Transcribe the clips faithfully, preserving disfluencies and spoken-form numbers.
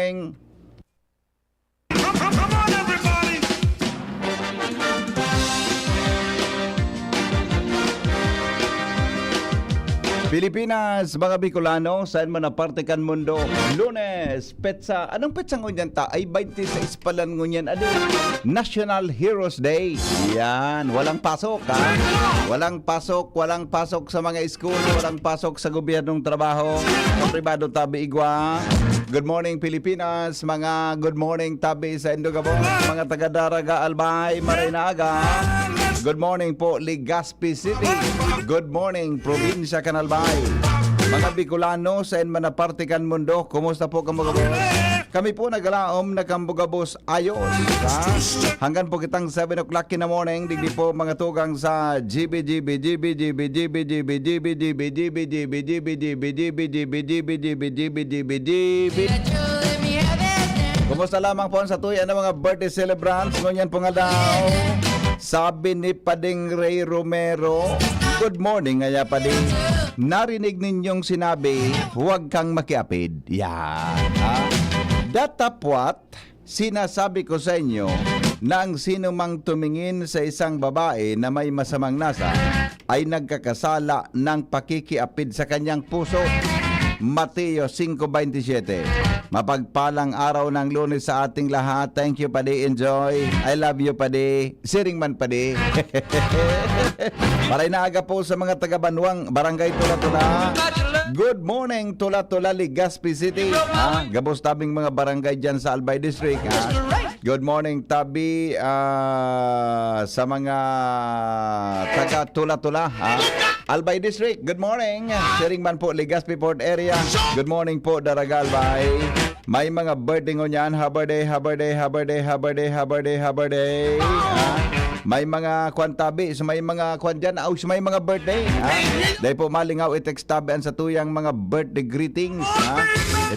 morning. Come, come, come on, everybody! Pilipinas, mga Bicolano, saan man na parte kan mundo, Lunes, petsa, anong petsa ngunyan ta? Ay, twenty-six palan ngunyan, adi, National Heroes Day. Yan, walang pasok, ha? Walang pasok, walang pasok sa mga school, walang pasok sa gobyernong trabaho, sa pribado tabi igwa. Good morning, Pilipinas. Mga good morning tabi sa Indogabos, mga taga Daraga, Albay, maray na aga. Good morning po, Legazpi City. Good morning, probinsya kan Albay. Mga Bicolano, saan man na parte kan mundo, kumusta po kamo gabos? Kami po naglaom na kamo gabos ayos, ha? Hanggang po kitang seven o'clock in the morning, digdi po mga tugang sa G B, G B, G B, G B, G B, G B, G B, G B, G B, G B, G B, G B, G B, G B, G B, G B, G B, G B, G B, G B. Kumusta lamang po ang satuya ng mga birthday celebrants ngunyan pong aldaw? Sabi ni Pading Ray Romero, "Good morning, ngaya Pading. Narinig ninyong sinabi, huwag kang makiapid." Yan, ha? Datapwat, sinasabi ko sa inyo na ang sino mang tumingin sa isang babae na may masamang nasa ay nagkakasala ng pakikiapid sa kanyang puso. Mateo singko baynte siyete. Mapagpalang araw ng Lunes sa ating lahat. Thank you, Padi. Enjoy. I love you, Padi. Siring man, Padi. Maray na aga po sa mga taga Banwang, Barangay Tula-Tula. Good morning, Tula-Tula, Legazpi City. Ah, gabos tabing mga barangay dyan sa Albay District, ha? Good morning, tabi, ah, sa mga taga Tula-Tula, ha? Albay District, good morning. Siring man po, Legazpi Port Area. Good morning po, Daraga, Albay. May mga birthday ngunyan, happy birthday, happy birthday, happy birthday, happy birthday, happy birthday, happy birthday. Ha? May mga kwan tabi, so may mga kwan dyan, aw, so may mga birthday. Ha? Dahil po malingaw, i-text tabi ang satuyang mga birthday greetings. Ha?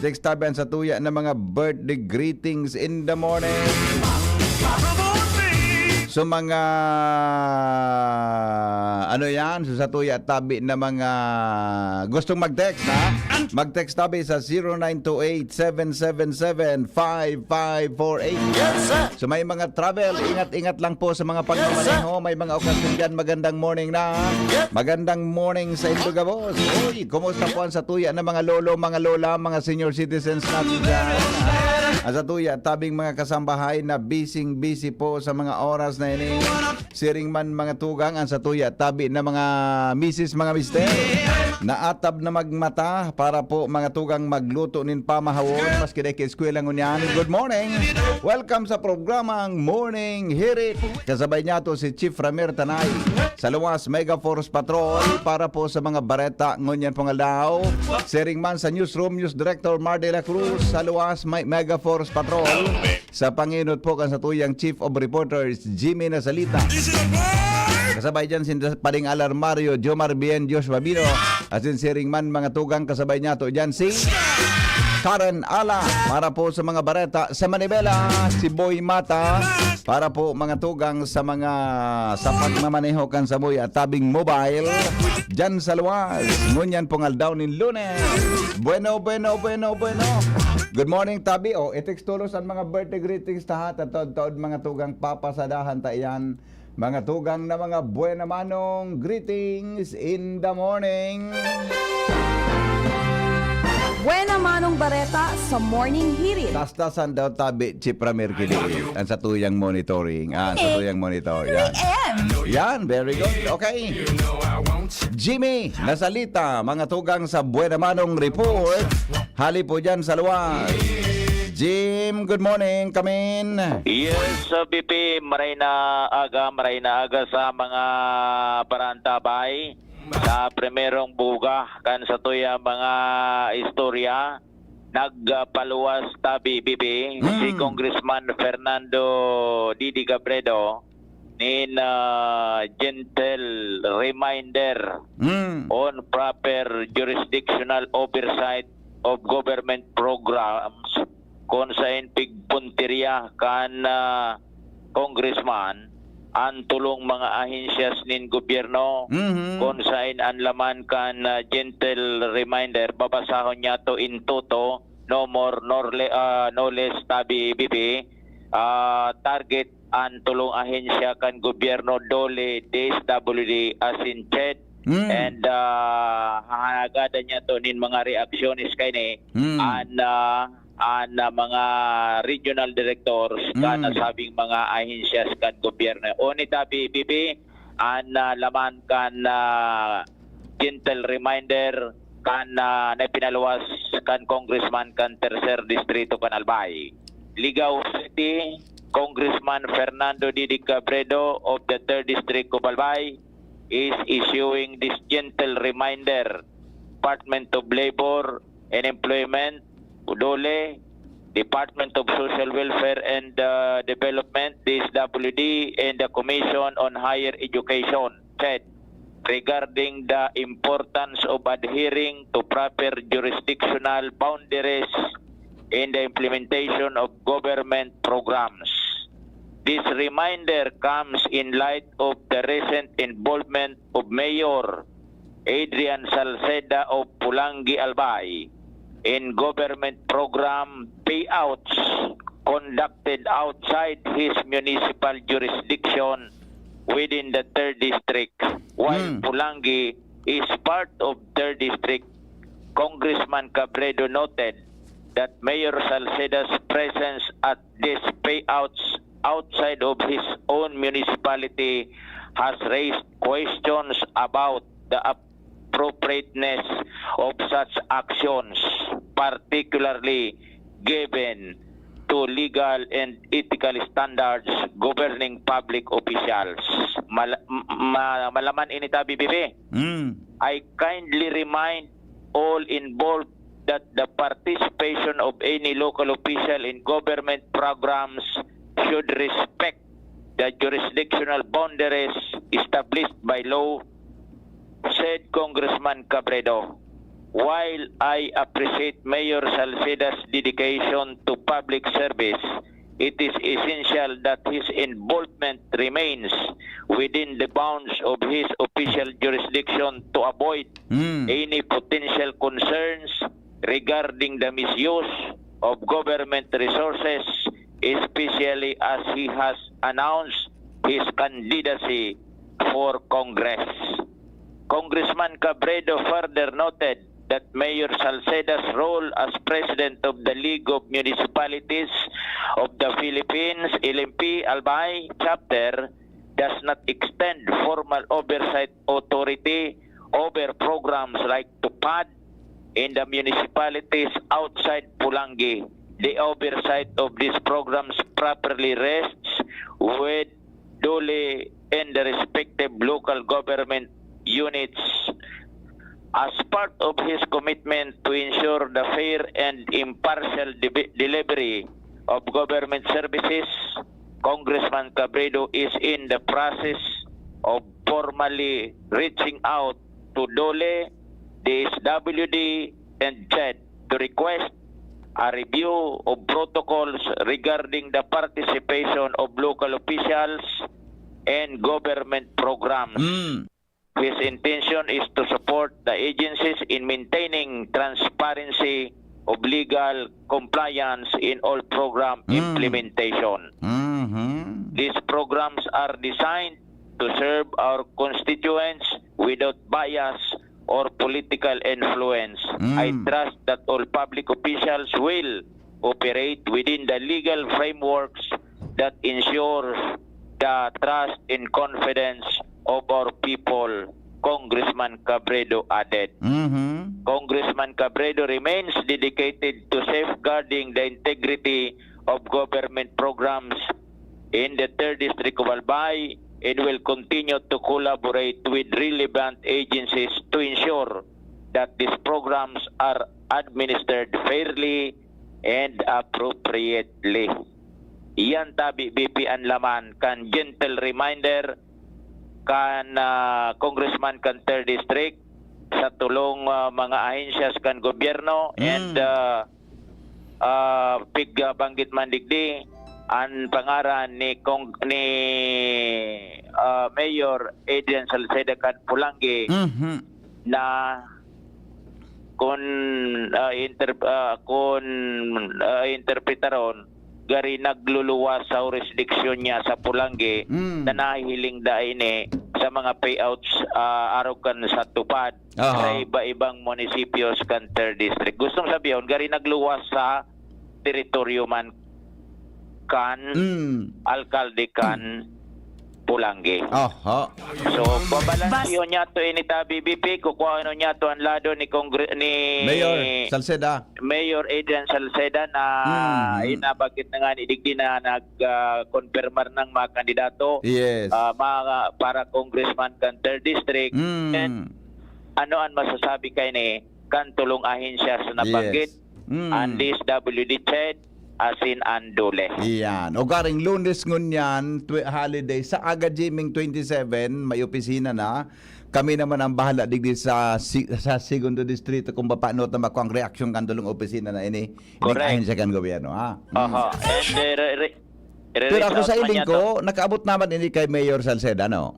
I-text tabi ang satuya na mga birthday greetings in the morning. So mga, ano yan? So satuya tabi na mga gustong mag-text, ha? Mag-text tabi sa zero nine two eight, seven seven seven, five five four eight. Yes, sir. So may mga travel, ingat-ingat lang po sa mga pagmamaneho. May mga okasyon dyan, magandang morning na. Yes. Magandang morning sa Indogabos. Uy, kumusta po ang satuya ng mga lolo, mga lola, mga senior citizens natin dyan? Ang satuya, tabing mga kasambahay na busy-busy po sa mga oras na ini. Siring man mga tugang, ang satuya, tabi na mga misis, mga mister. Naatab na magmata para po mga tugang magluto nin pamahawon, maski dai ka eskwela ngunyan. Good morning! Welcome sa programang Morning Hirit. Kasabay niya to si Chief Ramir Tanay. Sa luwas, Mega Force Patrol para po sa mga bareta ngunyan pong aldaw. Siring man sa newsroom, News Director Mar de la Cruz. Sa luwas, may Mega Force Patrol. Sa pangenot po kan satuyang Chief of Reporters, Jimmy Nasalita. Kasabay dyan si Pading Alarmario, Jomar Bien, Josh Babino. Asin siring man mga tugang kasabay niya to dyan si Karen Ala. Para po sa mga bareta sa Manibela, si Boy Mata. Para po mga tugang sa mga sa pagmamaneho kan samoy at tabing mobile. Dyan sa luwas. Ngunyan pong aldaw nin Lunes. Bueno, bueno, bueno, bueno. Good morning, tabi. O, i-text tulos ang mga birthday greetings ta ha. Taod-taod mga tugang papasadahan ta iyan. Mga tugang na mga buena manong greetings in the morning. Buena manong bareta sa Morning Hirit. Tastasan daw tabi, Chief Ramir Kili. Ang satuyang monitoring. Ah, ang satuyang monitor. Yan. A M. Yan, very good. Okay. Jimmy, Nasalita, mga tugang sa Buena Manong Report. Hali po dyan sa luwas. Jim, good morning, kamin. Yes, uh, B P, maray na aga, maray na aga sa mga barantabay. Sa primerong buga, kan sa tuya mga istorya. nagpaluwas tabi, Bibi, si Mm. Congressman Fernando Didi Cabredo nin, ah, gentle reminder Mm. on proper jurisdictional oversight of government programs, kun saen pigpuntirya kan, ah, congressman an tulong mga ahensyas nin gobyerno, Mhm. kun saen an laman kan, ah, gentle reminder, babasahon niyato in toto, no more nor le-, ah, no less, tabi, Bibi, ah, target an tulong ahensya kan gobyerno, DOLE, DSWD asin CHED. Mm. And, ah, hahanagan niyato nin mga reaksyones kaini Mm. an, ah, an, ah, mga regional directors kan Mm. nasabing mga ahensyas kan gobyerno. Uni tabi, Bibi, an, ah, laman kan, ah, gentle reminder kan, ah, na ipinaluwas kan congressman kan Tercer Distrito kan Albay. Ligao City, Congressman Fernando Didi Cabredo of the Third District of Albay is issuing this gentle reminder. Department of Labor and Employment, DOLE, Department of Social Welfare and, uh, Development, DSWD, and the Commission on Higher Education, CHED, regarding the importance of adhering to proper jurisdictional boundaries in the implementation of government programs. This reminder comes in light of the recent involvement of Mayor Adrian Salceda of Polangui, Albay, in government program payouts conducted outside his municipal jurisdiction within the Third District, while Hmm. Polangui is part of Third District. Congressman Cabredo noted that Mayor Salceda's presence at these payouts outside of his own municipality has raised questions about the appropriateness of such actions, particularly given to legal and ethical standards governing public officials. Mal-, ma-, malaman ini tabi, Bibi. Mm. I kindly remind all involved that the participation of any local official in government programs should respect the jurisdictional boundaries established by law, said Congressman Cabredo. While I appreciate Mayor Salceda's dedication to public service, it is essential that his involvement remains within the bounds of his official jurisdiction to avoid Mm. any potential concerns regarding the misuse of government resources, especially as he has announced his candidacy for Congress. Congressman Cabredo further noted that Mayor Salceda's role as President of the League of Municipalities of the Philippines, L M P, Albay Chapter, does not extend formal oversight authority over programs like TUPAD in the municipalities outside Polangui. The oversight of these programs properly rests with DOLE and the respective local government units. As part of his commitment to ensure the fair and impartial debe- delivery of government services, Congressman Cabredo is in the process of formally reaching out to DOLE, DSWD, and CHED to request a review of protocols regarding the participation of local officials and government programs. Mm. His intention is to support the agencies in maintaining transparency of legal compliance in all program Mm. implementation. Mhm. These programs are designed to serve our constituents without bias or political influence. Mm. I trust that all public officials will operate within the legal frameworks that ensures the trust and confidence of our people, Congressman Cabredo added. Mhm. Congressman Cabredo remains dedicated to safeguarding the integrity of government programs in the Third District of Albay and will continue to collaborate with relevant agencies to ensure that these programs are administered fairly and appropriately. Yan tabi, B P, an laman kan gentle reminder kan, ah, congressman kan third District sa tulong, ah, mga ahensyas kan gobyerno and, Mm. ah, ah, pig, ah, banggit man digdi an pangaran ni Cong-, ni, ah, Mayor Adrian Salceda kan Pulangi Mhm. na kun, ah, inter-, ah, kun, ah, interpretaron, gari nagluluwas sa hurisdiksyon niya sa Pulangi Mm. na nahihiling da ini sa mga payouts, ah, arog kan sa TUPAD Aha. sa iba-ibang munisipyos kan third District. Gustong sabihon, gari nagluwas sa teritoryo man kan Mm. alkalde kan Pulangi. Aha. So, babalansiyon niya to ini ta B B P, kukuha niya to ang lado ni Congre-, ni Mayor Salceda. Mayor Adrian Salceda na Mm. inabagit na nga ni digdi na nag, ah, konfirmar ng mga kandidato, Yes. ah, mga para congressman kan third District. Mm. And ano ang masasabi kay ni kan tulong ahensya sa nabanggit, Yes. Mm. ang D S W D, CHED, asin ang DOLE. Iyan. O garing Lunes ngunyan, tw-, holiday, sa aga, Jiming, twenty-seven, may opisina na. Kami naman ang bahala digdi sa si-, sa segundo distrito kung papaano ta makuha ang reaksyon kan tulong opisina na ini. Correct. Ining ahensya kan gobyerno, ha? Mm. Aha. And, eh, re-, re-, Pero ako re-reach sa out man iling niya to. ko, nakaabot naman ini kay Mayor Salceda, no?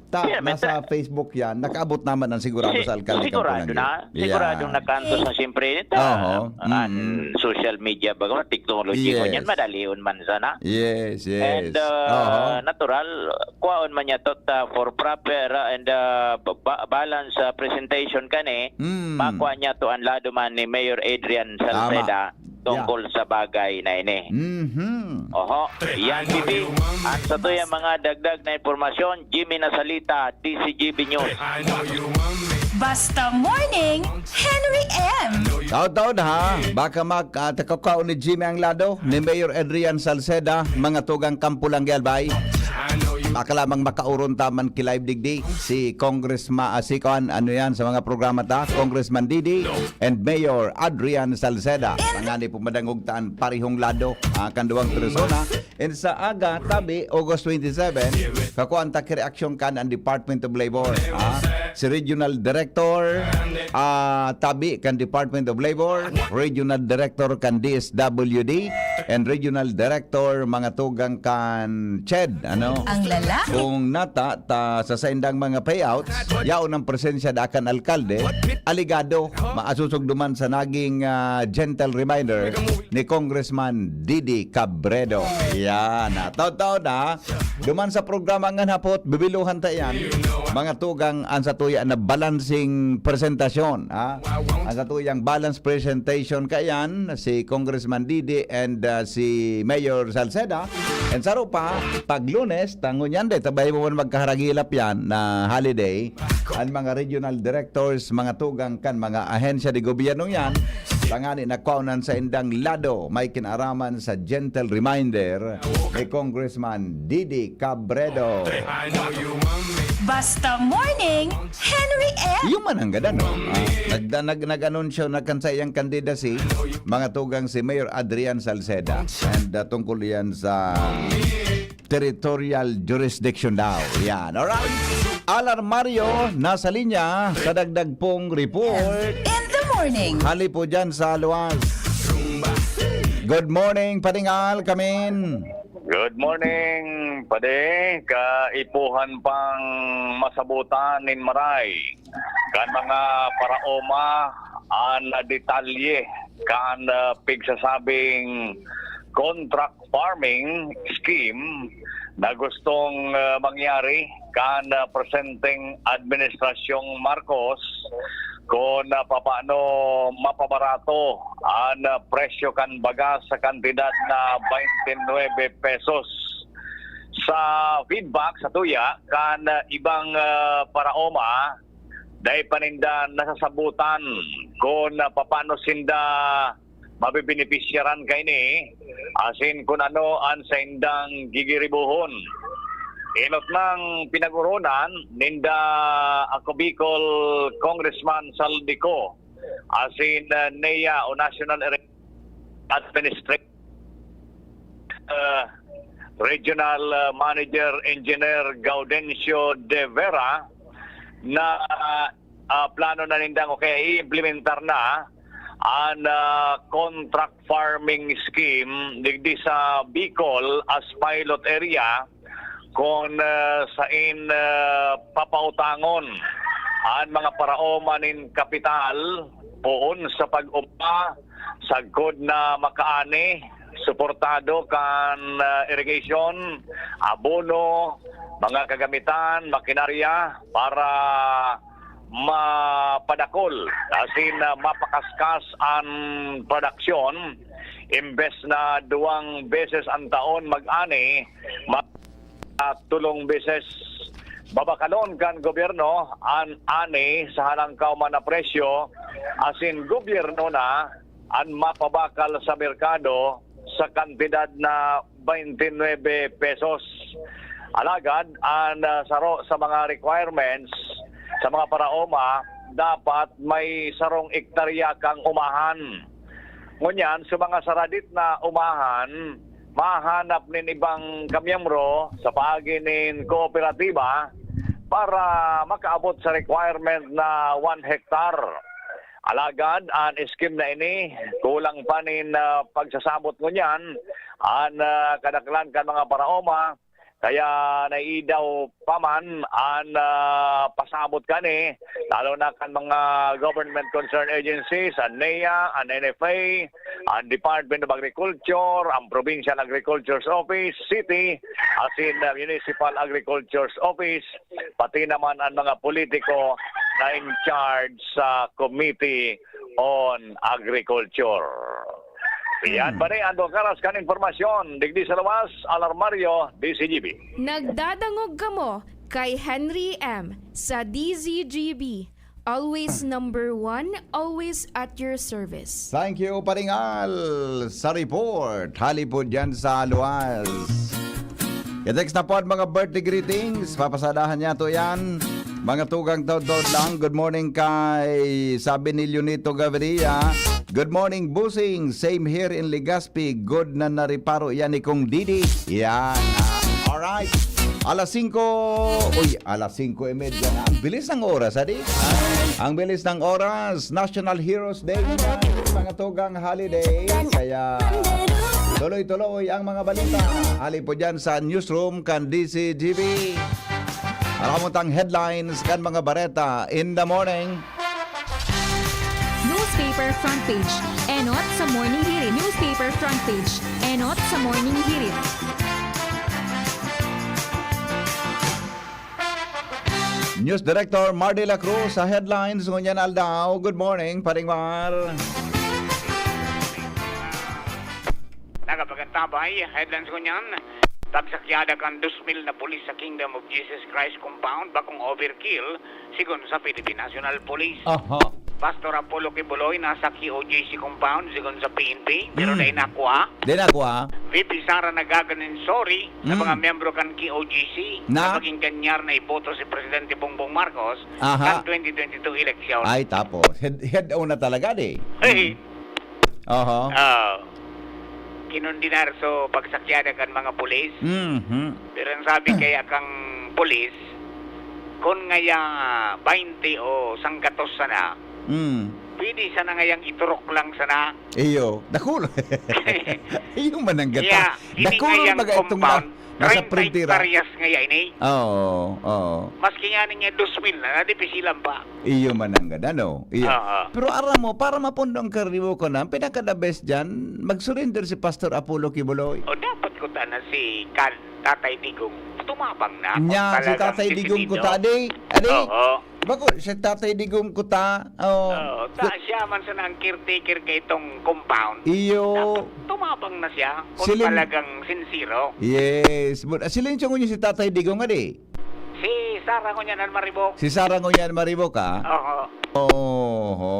Ta, Yeah, may nasa tra- Facebook yan. Nakaabot naman ang sigurado Si-, sa alkalde sigurado Campo Landi. na. Siguradong Yeah. nakantos na siyempre ito. Oho. Ang Mm. social media, baga, technology ko Yes. niyan, madalion man sana. Yes, yes. And, uh, Oho. natural, kwaon man niya to, uh, for proper, uh, and, uh, ba-, ba-, balance, uh, presentation kani, Mm. makuha niya to ang lado man ni Mayor Adrian Tama. Salceda. tungkol Yeah. sa bagay na ini. Mhm. Oho, yan, B B. Ang satuyang mga dagdag na impormasyon, Jimmy Nasalita, D C G B News. Basta Morning, Henry M. Taod-taod, ha? Baka mag, ah, takakaw ni Jimmy ang lado, ni Mayor Adrian Salceda, mga tugang Kampo lang, Albay. Baka lamang makauron taman ki live digdi, si Congressma-, ah, si kuan, ano yan, sa mga programa ta, Congressman Didi. and Mayor Adrian Salceda. Tangani po madangog ta an parehong lado, ah, kan duwang persona. And sa aga, tabi, August twenty-seven, kakuan ta ki reaksyon kan ang Department of Labor, ah. Si Regional Director, ah, tabi kan Department of Labor, Regional Director kan D S W D, and Regional Director mga tugang kan CHED, ano? Ang lalaki. Kung nata, ta, sa saindang mga payouts, yaon ang presensya da kan alkalde, alegado, maasusog duman sa naging, ah, gentle reminder ni Congressman Didi Cabredo. Yan, ah, taon-taon na, duman sa programa ngan hapot, bibiluhan ta yan. Mga tugang, ang satuya na balancing presentasyon, ha? Ang satuyang balance presentation kaiyan, si Congressman Didi and, ah, si Mayor Salceda. And saro pa, pag Lunes, tangon yan, de, tabay mo man magkaharagilap yan na holiday. Ang mga regional directors, mga tugang kan mga ahensya de gobyerno yan, tangani nagkaunan sa indang lado, may kinaraman sa gentle reminder ni Congressman Didi Cabredo. Basta Morning, Henry M. Iyo man ang gada, no? Ah, nagda-, nag-, nag-anunsyo na kan sa iyang candidacy, mga tugang si Mayor Adrian Salceda. And, ah, tungkol yan sa territorial jurisdiction daw. Yan, alright? Alar Mario, nasa linya sa dagdag pong report. In the morning. Hali po dyan sa luwas. Good morning, Pading Al, kamin. Good morning, Padi. Kaipuhan pang masabutan nin maray kan mga paraoma an detalye kan, ah, pigsasabing contract farming scheme na gustong, ah, mangyari kan, ah, presenteng Administrasyong Marcos, kun, ah, papaano mapabarato an, ah, presyo kan bagas sa kantidad na twenty-nine pesos. Sa feedback, sa tuya kan, ah, ibang, ah, paraoma, dai pa ninda nasasabutan kun, ah, papaano sinda mabebenepisyaran kaini, asin kun ano an saindang gigiribohon. Enot nang pinag-oronan ninda ako Bicol Congressman Saldico, asin, ah, NEA o National Ere-, Administration, ah, Regional, ah, Manager Engineer Gaudencio de Vera na, ah, plano na nindang o kaya i-implementar na an, ah, contract farming scheme digdi sa Bicol as pilot area kun, ah, sain, ah, papautangon an mga paraoma nin kapital poon sa pag-upa sagkod na makaani, suportado kan, ah, irrigation, abono, mga kagamitan, makinarya para mapadakol asin, ah, mapakaskas an produksyon. Imbes na duwang beses an taon mag-ani, ma-, ah, tolong beses. Babakalon kan gobyerno an ani sa halangkaw man na presyo, asin gobyerno na an mapabakal sa merkado sa kantidad na twenty-nine pesos. Alagad an, ah, saro sa mga requirements sa mga paraoma, dapat may sarong ektarya kang umahan. Ngunyan, sa mga saradit na umahan, mahanap nin ibang kamiyembro sa paagi nin kooperatiba para makaabot sa requirement na one hectare. Alagad an scheme na ini kulang pa nin, ah, pagsasabot ngunyan an, ah, kadaklan kan mga paraoma, kaya naiidaw pa man an, ah, pasabot kani, lalo na kan mga government concerned agencies, an NEA, an NFA, an Department of Agriculture, ang Provincial Agriculture's Office, City, asin, ah, Municipal Agriculture's Office, pati naman an mga politiko na in charge sa Committee on Agriculture. Iyan Hmm. pa ni Ando Caras kan impormasyon. Digdi sa luwas, Alarmario, D Z G B. Nagdadangog kamo kay Henry M sa D Z G B. Always number one, always at your service. Thank you, Paringal, sa report. Hali po dyan sa luwas. I-text na po ang mga birthday greetings. Papasadahan niya to yan. Mga tugang taod-taod lang. Good morning kay, sabi ni Leonito Gaviria, "Good morning, Busing. Same here in Legazpi. Good na nareparo yan ni Kong Didi." Yan. Ah, alright. Alas singko. Uy, alas singko y media na. Ang bilis ng oras, adi? Ang bilis ng oras. National Heroes Day yan. Mga tugang holiday. Kaya tuloy-tuloy ang mga balita. Hali po dyan sa newsroom kan D Z G B. Aramutang headlines kan mga bareta in the morning. Newspaper front page. Enot sa Morning Hirit. Newspaper front page. Enot sa Morning Hirit. News Director Mar de la Cruz sa headlines ngunyan aldaw. Good morning, Paring Mar. Nagapagantaba, headlines ngunyan. Pagsakyada kan dos mil na pulis sa Kingdom of Jesus Christ Compound, bakong overkill, sigon sa Philippine National Police. Aha. Pastor Apollo Quiboloy nasa Q O J C compound, sigon sa P N P, pero Hmm. dai nakuha. Dai nakuha. V P Sara nagagan nin sorry sa Hmm. mga miyembro kan Q O J C Na? na maging kanyar na iboto si Presidente Bongbong Marcos Aha. kan twenty twenty-two election. Ay, tapos. Head, head on na talaga, di? Hey. Hmm. Oho. Ah, kinondenar so pagsakyada kan mga pulis. Mhm. Pero ang sabi kaya kang pulis, kun ngaya baynte o sanggatos sana, Mm. pwede sana ngayang iturok lang sana. Iyo, dakul. Iyo man ang gata. Kaya, ini Dakul ngayang baga itong na-, compound, nasa treinta printira. Hektaryas ngaya ini. Oo, oo. Maski nga niya dos mil na, nadipisilan pa. Iyo man ang gada, no? Iyo. Oo. Pero aram mo, para mapundo ang karnibo ko na, ang pinaka-the best dyan, mag-surrender si Pastor Apollo Quiboloy. O, dapat ko tana si Kan-, Tatay Digong, tumabang na. Kung Nya, si talagang Tatay Digong ko disidido. ta, adi, adi. Oo. Bako, si Tatay Digong ko ta, oh. Oo, ta, siya man sana ang caretaker kay itong compound. Iyo. Dapat tumabang na siya kung Siling- talagang sincero. Yes. But, ah, silencio ngunyan si Tatay Digong, adi? Si Sara ngunyan an maribok. Si Sara ngunyan maribok, ah? Oo. Oho.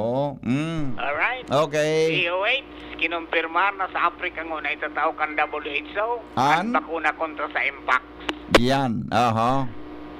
Mm. Alright. Okay. D O H, kinumpirmar na sa Africa nguna itatao kan W H O An? an bakuna kontra sa mpox. Yan, aha.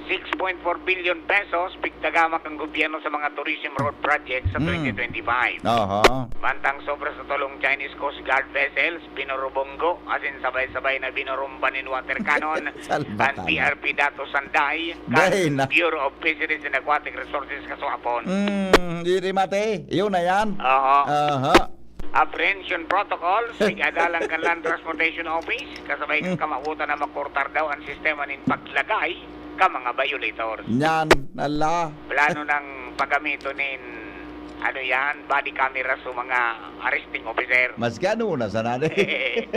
Six point four billion pesos pigtagamak ang gobyerno sa mga tourism road projects sa Hmm. twenty twenty-five. Aha. Mantang sobra sa tolong Chinese Coast Guard vessels, binurubunggo, asin sabay-sabay na binurumba nin water cannon Salba an tayo. B R P Dato Sanday, kan Dahil na. Bureau of Fisheries and Aquatic Resources kasuapon. Hmm, di rimate. Yun na yan. Aha. Aha. Apprehension protocols, igadalang kan Land Transportation Office, kasabay kan Hmm. kamawotan na makurtar daw ang sistema nin paglagay ka mga violators. Yan, ala. Plano ng paggamito nin, ano yan, body camera sa mga arresting officer. Maski ano na sana, eh.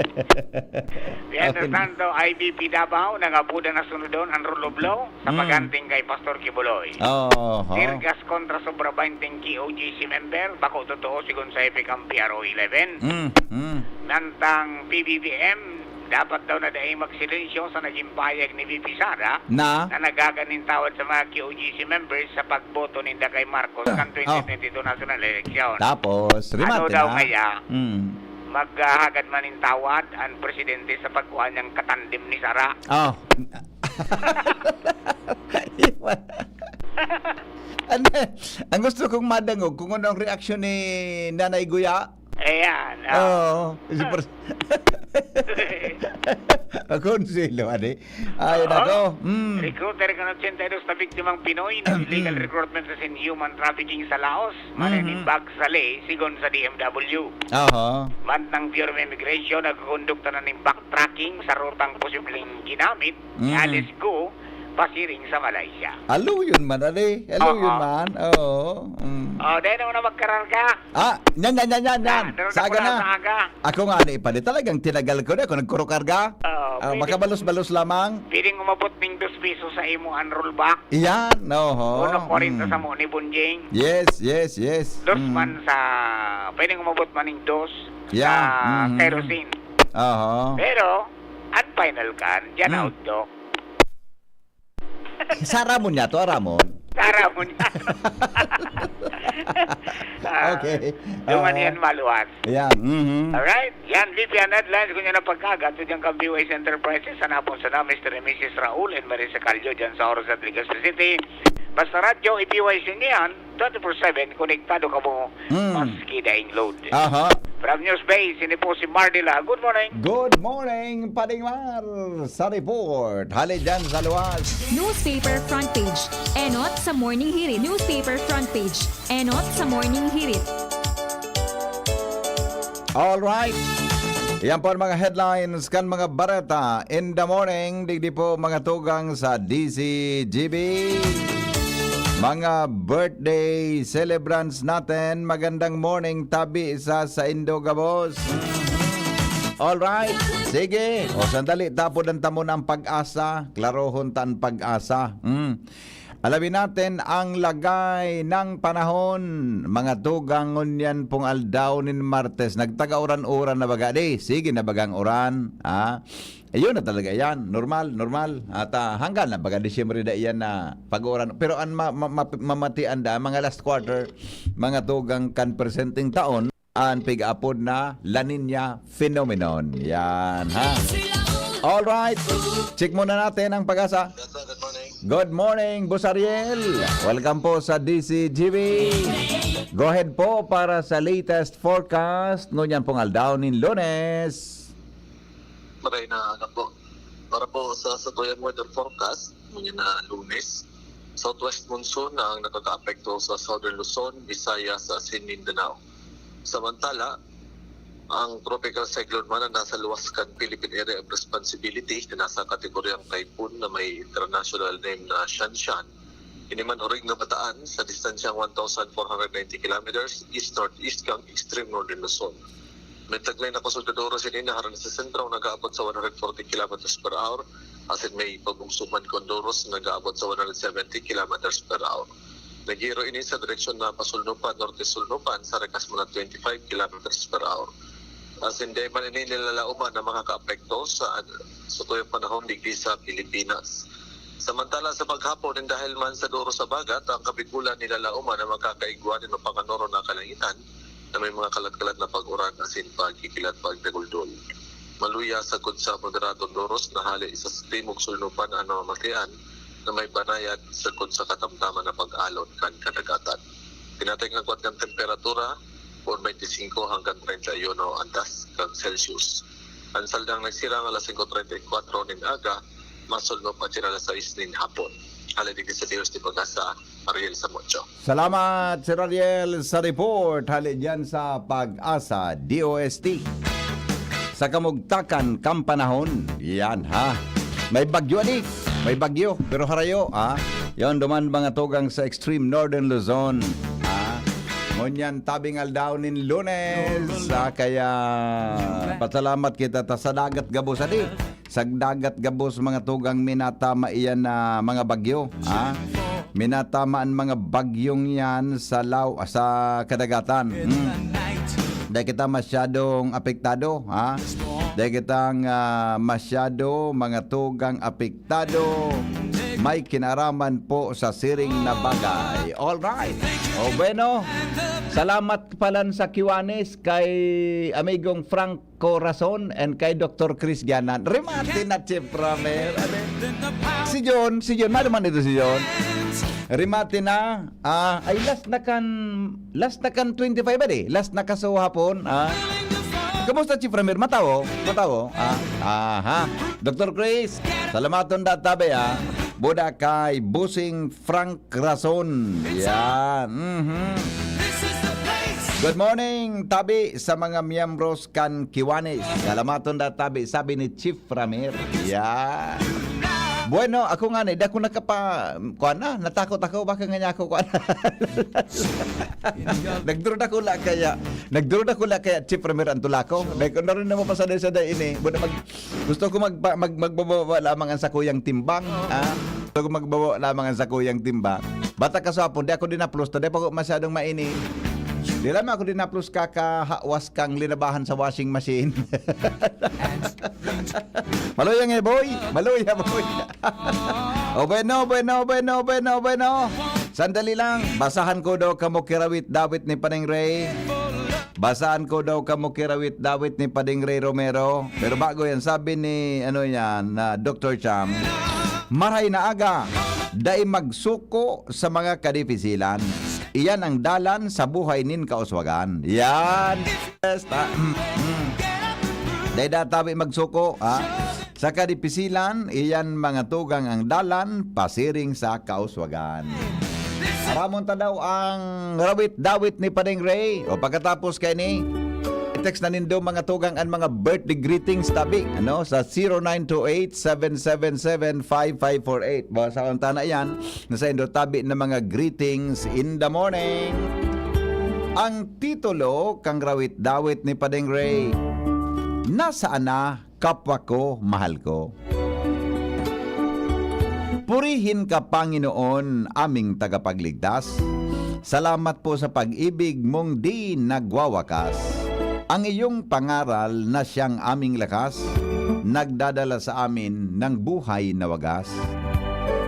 Mientras Okay. tanto, I B P Davao, nangapuda na sunodon ang rule of law sa Mm. pag-anting kay Pastor Kibuloy. Oho. Tear gas kontra sobra baynte Q O G C member, bako totoo sigon sa hepe kan P R O eleven. Mm, mm. Mantang P B B M, dapat daw na dai magsilensyo sa naging pahayag ni V P Sara Na? na nagagan nin tawad sa mga Q O G C members sa pagboto ninda kay Marcos Ah, kan oh. twenty twenty-two national election. Tapos, Ano remate daw na. kaya? Mm. Maghahagad man nin tawad ang presidente sa pagkua niyang katandem ni Sara? Oh. Ano, ang gusto kong madangog kung ano ang reaksyon ni Nanay Guya. Ayan, ah. Oo, si pres-, Consuelo, ano eh? Ay, Oo. nako. Mm. Recruiter kan ochenta y dos na biktimang Pinoy na Mm. illegal recruitment asin human trafficking sa Laos, Mhm. mananibag sa ley, sigon sa D M W. Aha. Mantang Bureau of Immigration, nagkukondukta na nin backtracking sa rutang posibleng ginamit ni Mhm. Alice Go pasiring sa Malaysia. Aluyon man, ali. Aluyon Oo. man. Oo. Mm. Oh, dahil naman na magkararga. Ah, yan, yan, yan, yan, yan. Ah, pero Sa aga naku na. na, sa aga. Ako nga, ano, ipali, talagang tinagal ko na. Ako nagkurukarga. Oo, Ah, pwede makabalos-balos lamang. Pwedeng umabot ning dos piso sa imo ang rollback. Yan, oho. Uno kwarenta Mm. sa mo ni Bunjing. Yes, yes, yes. Dos Mm. man sa, pwedeng umabot man ning dos Yeah, sa mhm. kerosene. Oho. Pero, ang final kan, diyan Mm. out, Doc. Sa Ramon niya to, Ramon. Sa Ramon niya. Ah, Okay. duman Oo. yan maluwas. Yan, mhm. Alright. Yan, V P N headlines. Kung yan ang pagkagat, so dyan kang V O S Enterprises, hanapon sana, Mister and Missus Raul and Marisa Callo, dyan sa Oro sa Legazpi City. Basta radyo, i-V O S niyan, twenty-four seven, konektado kamo, Mm. maski daing load. Aha. From News Base, ini po si Mardila. Good morning. Good morning, Pading Mar, sa report. Hali dyan sa luwas. Newspaper front page. Enot sa Morning Hirit. Newspaper front page. Enot sa Morning Hirit. Alright. Yan po ang mga headlines kan mga bareta in the morning. Digdi po, mga tugang sa D Z G B. Mga birthday celebrants natin, magandang morning, tabi sa saindo gabos. Alright. Sige. O, sandali, tapod ang tamon ang pag-asa. Klarohon ta ang pag-asa. Mm. Alamin natin ang lagay ng panahon, mga tugang, ngunyan pong aldaw nin Martes. Nagtaga-uran-uran na baga, di? Sige na bagang uran, ha? Ayun na talaga yan. Normal, normal. At, ah, hanggang na baga Disyembre na iyan na pag-uran. Pero ang ma-, ma-, ma-, mamatian da, mga last quarter, mga tugang kan presenteng taon, an pig-apod na La Niña phenomenon. Yan, ha? Alright. Check muna natin ang pag-asa. Good morning, Boss Ariel. Welcome po sa D Z G B. Go ahead po para sa latest forecast ngunyan pong aldaw nin Lunes. Maray na ano po. Para po sa satuyang weather forecast, ngunyan na Lunes, southwest monsoon na ang nakakaapekto sa Southern Luzon, Visayas, asin Mindanao. Samantala, ang tropical cyclone man na nasa luwas kan Philippine Area of Responsibility na nasa kategoryang typhoon na may international name na Shanshan, ini man orig na bataan sa distansyang one thousand four hundred ninety kilometers east-northeast kan extreme northern Luzon. May taglay na kusog na doros ini na harani sa sentro, nag-aabot sa one hundred forty kilometers per hour, asin may pabugso man kan doros na nag-aabot sa one hundred seventy kilometers per hour. Naghiro ini sa direksyon na pasulnupan, norte-sulnupan, sa rakas man na twenty-five kilometers per hour. Asin dai man ini nilalaoman na makakaapekto sa, sa tuyang panahon digdi sa Pilipinas. Samantala, sa paghapon, nin dahil man sa doros sa bagat, ang kabig-ulan nilalaoman na makakaigwa nin mapanganoron na kalangitan na may mga kalat-kalat na pag-uran asin pagkikilat pagdaguldol. Maluya sagkod sa moderadong doros na hale sa timog sulnupan an namamakian na may banayad sagkod sa katamtaman na pag-alon kan kadagatan. Pinatay ang agwat kan temperatura, forty-five hanggang treinta y uno andas kan Celsius. Ang saldang nagsirang alas singko treinta y kuwatro nin aga, masulnop asin alas sais nin hapon. Hale digdi sa Dios ni Pagasa, Ariel Samucho. Salamat, Sir Ariel, sa report. Hale dyan sa Pag-asa, D O S T. Sa kamugtakan, kampanahon. Yan, ha? May bagyo, ani? May bagyo, pero harayo, ha? Yon, duman mga tugang sa extreme northern Luzon, ha? Ngunyan, tabing aldaw nin Lunes, ha? Kaya, pasalamat kita ta sa dagat gabos, ani? Sa dagat gabos, mga tugang, minatama iyan na mga bagyo, ha? Minatama an mga bagyong yan sa law-, sa kadagatan. Hmm. Dai kita masyadong apektado, ha? Dai kitang, ah, masyado, mga tugang, apektado. May kinaraman po sa siring na bagay. All right. O, bueno. Salamat palan sa Kiwanis kay amigong Frank Corazon and kay Doktor Chris Gianan. Rimate na, Chief Ramir. Ano? Si John, si John, mano man ito si John? Rimate na. Ah, ay, last na kan, last na kan twenty-five, adi? Last na ka sa hapon, ah. Kamusta, Chief Ramir? Matawo? Matawo? Ah, aha. Doktor Chris, salamaton da tabi, ah. Buda kay Busing Frank Rason. Yan. Mhm. Good morning, tabi sa mga miyembros kan Kiwanis. Salamaton da tabi, sabi ni Chief Ramir. Yan. Bueno, ako nga ni, di ako nakapa-, kuwan na, natakot ako, baka nga niya ako, kuwan na. Nagdurod ako la kaya, nagdurod ako la kaya, Chief Ramir, ang tula ko. Dahil kung naroon na mo pasaday-saday ini, buda mag-, gusto ko magpa-, mag-, magbababa lamang ang sakuyang timbang, ha? Gusto ko magbaba lamang ang sakuyang timbang. Bata ka sa hapon, di ako din naplusta, di pa ako masyadong mainit. Di lamang ako din naplus kakahawas kang linabahan sa washing machine. Maluya nga, boy. Maluya, boy. O, bueno, bueno, bueno, bueno, bueno. Sandali lang. Basahan ko daw kamo kirawit-dawit ni Paning Ray. Basahan ko daw kamo kirawit-dawit ni Pading Ray Romero. Pero bago yan, sabi ni, ano yan, na Doktor Cham, "Maray na aga, dai magsuko sa mga kadipisilan. Iyan ang dalan sa buhay nin kauswagan." Yan. Yes, ta-, mm, mm. Dai da tabi magsuko, ha? Sa kadipisilan, iyan mga tugang ang dalan pasiring sa kauswagan. Aramon ta daw ang rawit-dawit ni Pading Ray. O pagkatapos kay ni, i-text na nindo mga tugang an mga birthday greetings tabi, ano, sa zero nine two eight, seven seven seven, five five four eight. Basahon ta na yan, na saindo tabi na mga greetings in the morning. Ang titulo kang rawit-dawit ni Pading Ray, "Nasaan na kapwa ko, mahal ko?" Purihin ka, Panginoon, aming tagapagligtas. Salamat po sa pag-ibig mong di nagwawakas. Ang iyong pangaral na siyang aming lakas, nagdadala sa amin ng buhay na wagas.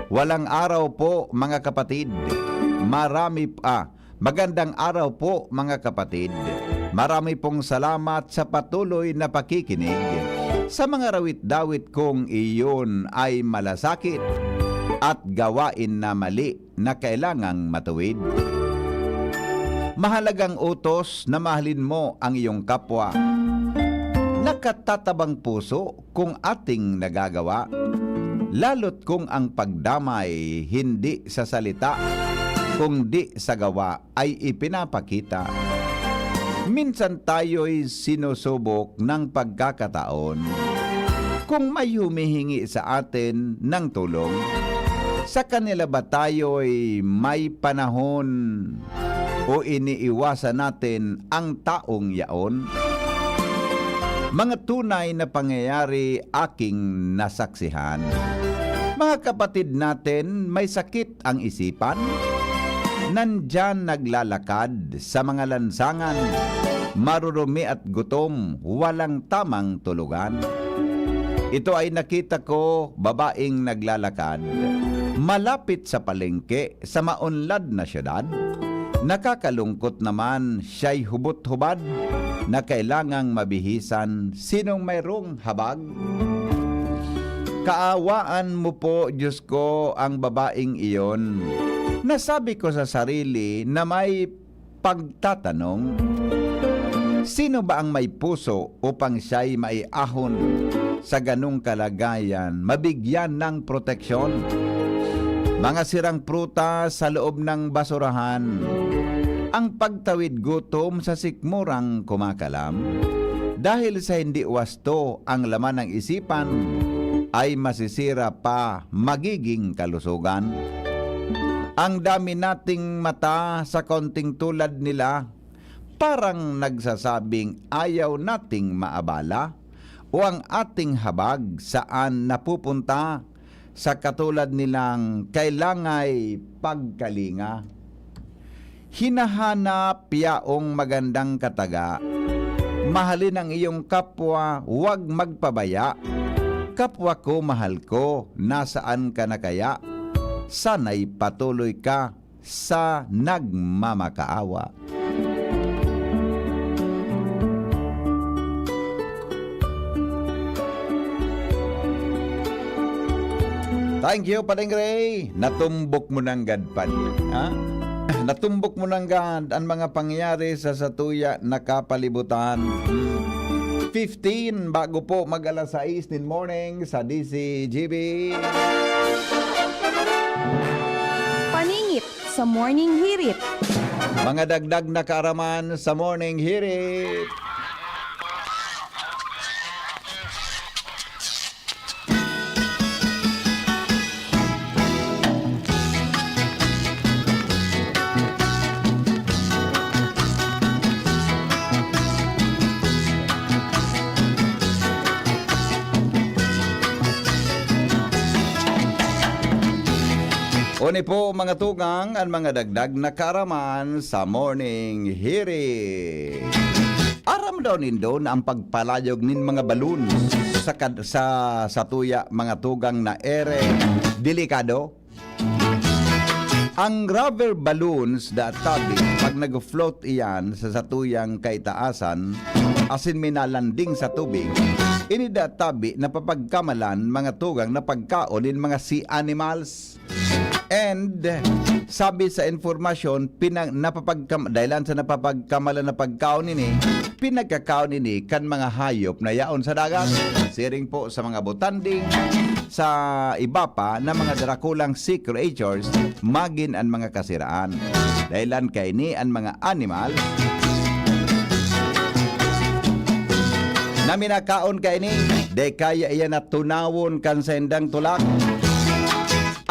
Walang araw po, mga kapatid. Marami pa, Magandang araw po, mga kapatid. Marami pong salamat sa patuloy na pakikinig. Sa mga rawit-dawit kong iyon ay malasakit at gawain na mali na kailangang matuwid. Mahalagang utos na mahalin mo ang iyong kapwa. Nakatatabang puso kung ating nagagawa, lalo't kung ang pagdamay hindi sa salita, kung di sa gawa ay ipinapakita. Minsan tayo'y sinusubok ng pagkakataon. Kung may humihingi sa atin ng tulong, sa kanila ba tayo'y may panahon o iniiwasan natin ang taong yaon? Mga tunay na pangyayari aking nasaksihan. Mga kapatid natin, may sakit ang isipan. Nandyan naglalakad sa mga lansangan, marurumi at gutom, walang tamang tulugan. Ito ay nakita ko, babaeng naglalakad malapit sa palengke sa maunlad na syudad. Nakakalungkot naman, siya'y hubot-hubad na kailangang mabihisan. Sinong mayroong habag? Kaawaan mo po, Diyos ko, ang babaeng iyon. Nasabi ko sa sarili na may pagtatanong, sino ba ang may puso upang siya'y maiahon sa ganong kalagayan, mabigyan ng proteksyon? Mga sirang prutas sa loob ng basurahan, ang pagtawid gutom sa sikmurang kumakalam, dahil sa hindi wasto ang laman ng isipan, ay masisira pa magiging kalusugan. Ang dami nating mata sa kaunting tulad nila, parang nagsasabing ayaw nating maabala, o ang ating habag saan napupunta sa katulad nilang kailangay pagkalinga. Hinahanap yaong magandang kataga. Mahalin ang iyong kapwa, huwag magpabaya. Kapwa ko, mahal ko, nasaan ka na kaya? Sana'y patuloy ka sa nagmamakaawa. Thank you, Pading Ray. Natumbok mo nanggad, Pading. Ha? Natumbok mo nanggad ang mga pangyayari sa satuya na kapalibutan. Fifteen, bago po mag alas sais nin morning sa D C G B. Paningit sa Morning Hirit. Mga dagdag na kaaraman sa Morning Hirit. Oni po, mga tugang, ang mga dagdag na kaaraman sa Morning Hirit. Aram daw nindo na ang pagpalayog nin mga balloons sa kad-, sa, sa tuya, mga tugang, na ere delikado? Ang rubber balloons, databi, pag nag-float iyan sa satuyang kaitaasan, asin minalanding sa tubig, ini databi napapagkamalan, mga tugang, na pagkaon nin mga sea animals. And sabi sa informasyon, pinang-, napapagkam-, dahilan sa napapagkamalan na pagkaon ini, pinagkakaon ini kan mga hayop na yaon sa dagat. Siring po sa mga butanding, sa iba pa na mga drakulang sea creatures, magin an mga kasiraan. Dahilan kaini an mga animal na minakaon kaini, di kaya iyan na tunawon kan saindang tulak.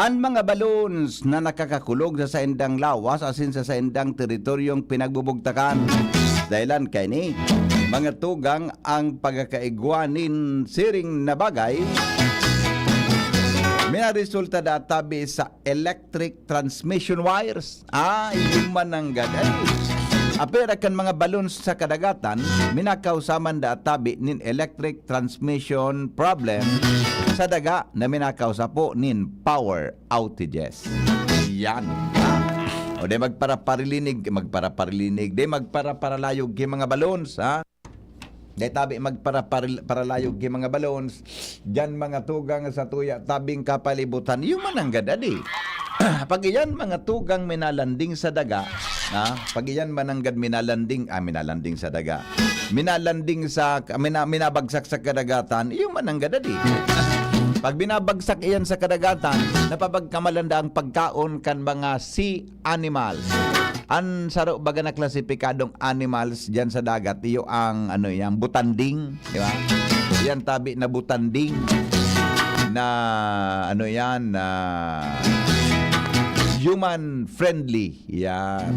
An mga balloons na nakakakulog sa saindang lawas asin sa saindang teritoryong pinagbubugtakan. Dahilan kaini, mga tugang, ang pagkakaigwa nin siring na bagay, minaresulta databi sa electric transmission wires. Ah, iyo man nanggad. Ay. Apira kan mga balloons sa kadagatan, minakausa man databi nin electric transmission problem sa daga na minakausa po nin power outages. Yan. Ah. O di magparaparilinig, magparaparilinig, di magparaparalayo ki mga balloons, ha? Dai tabi magpara-, paril-, paralayog ki mga balloons, diyan mga tugang sa tuya tabing kapalibutan. Iyo man nanggad adi. Pag iyan mga tugang minalanding sa daga, ha? Pag iyan man nanggad minalanding, ah, minalanding sa daga. Minalanding sa, mina-, minabagsak sa kadagatan, iyo man nanggad adi. Pag binabagsak iyan sa kadagatan, napapagkamalan da ang pagkaon kan mga sea animals. An saro baga na klasipikadong animals diyan sa dagat, iyo ang, ano, yang butanding, di ba? Yan tabi na butanding na, ano yan, na human friendly. Yan.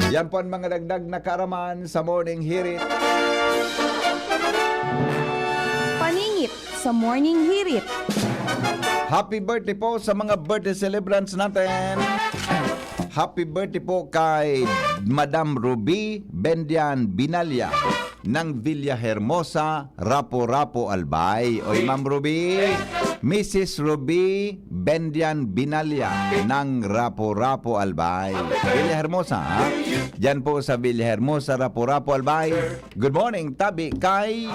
Yan po ang mga dagdag na kaaraman sa Morning Hirit. Paningit sa Morning Hirit. Happy birthday po sa mga birthday celebrants natin. Happy birthday po kay Madam Ruby Bendian Binalya ng Villa Hermosa, Rapo-Rapo, Albay. Oy, Ma'am Ruby, Missus Ruby Bendian Binalya ng Rapo-Rapo, Albay. Villa Hermosa, ha? Diyan po sa Villa Hermosa, Rapo-Rapo, Albay. Good morning, tabi kay,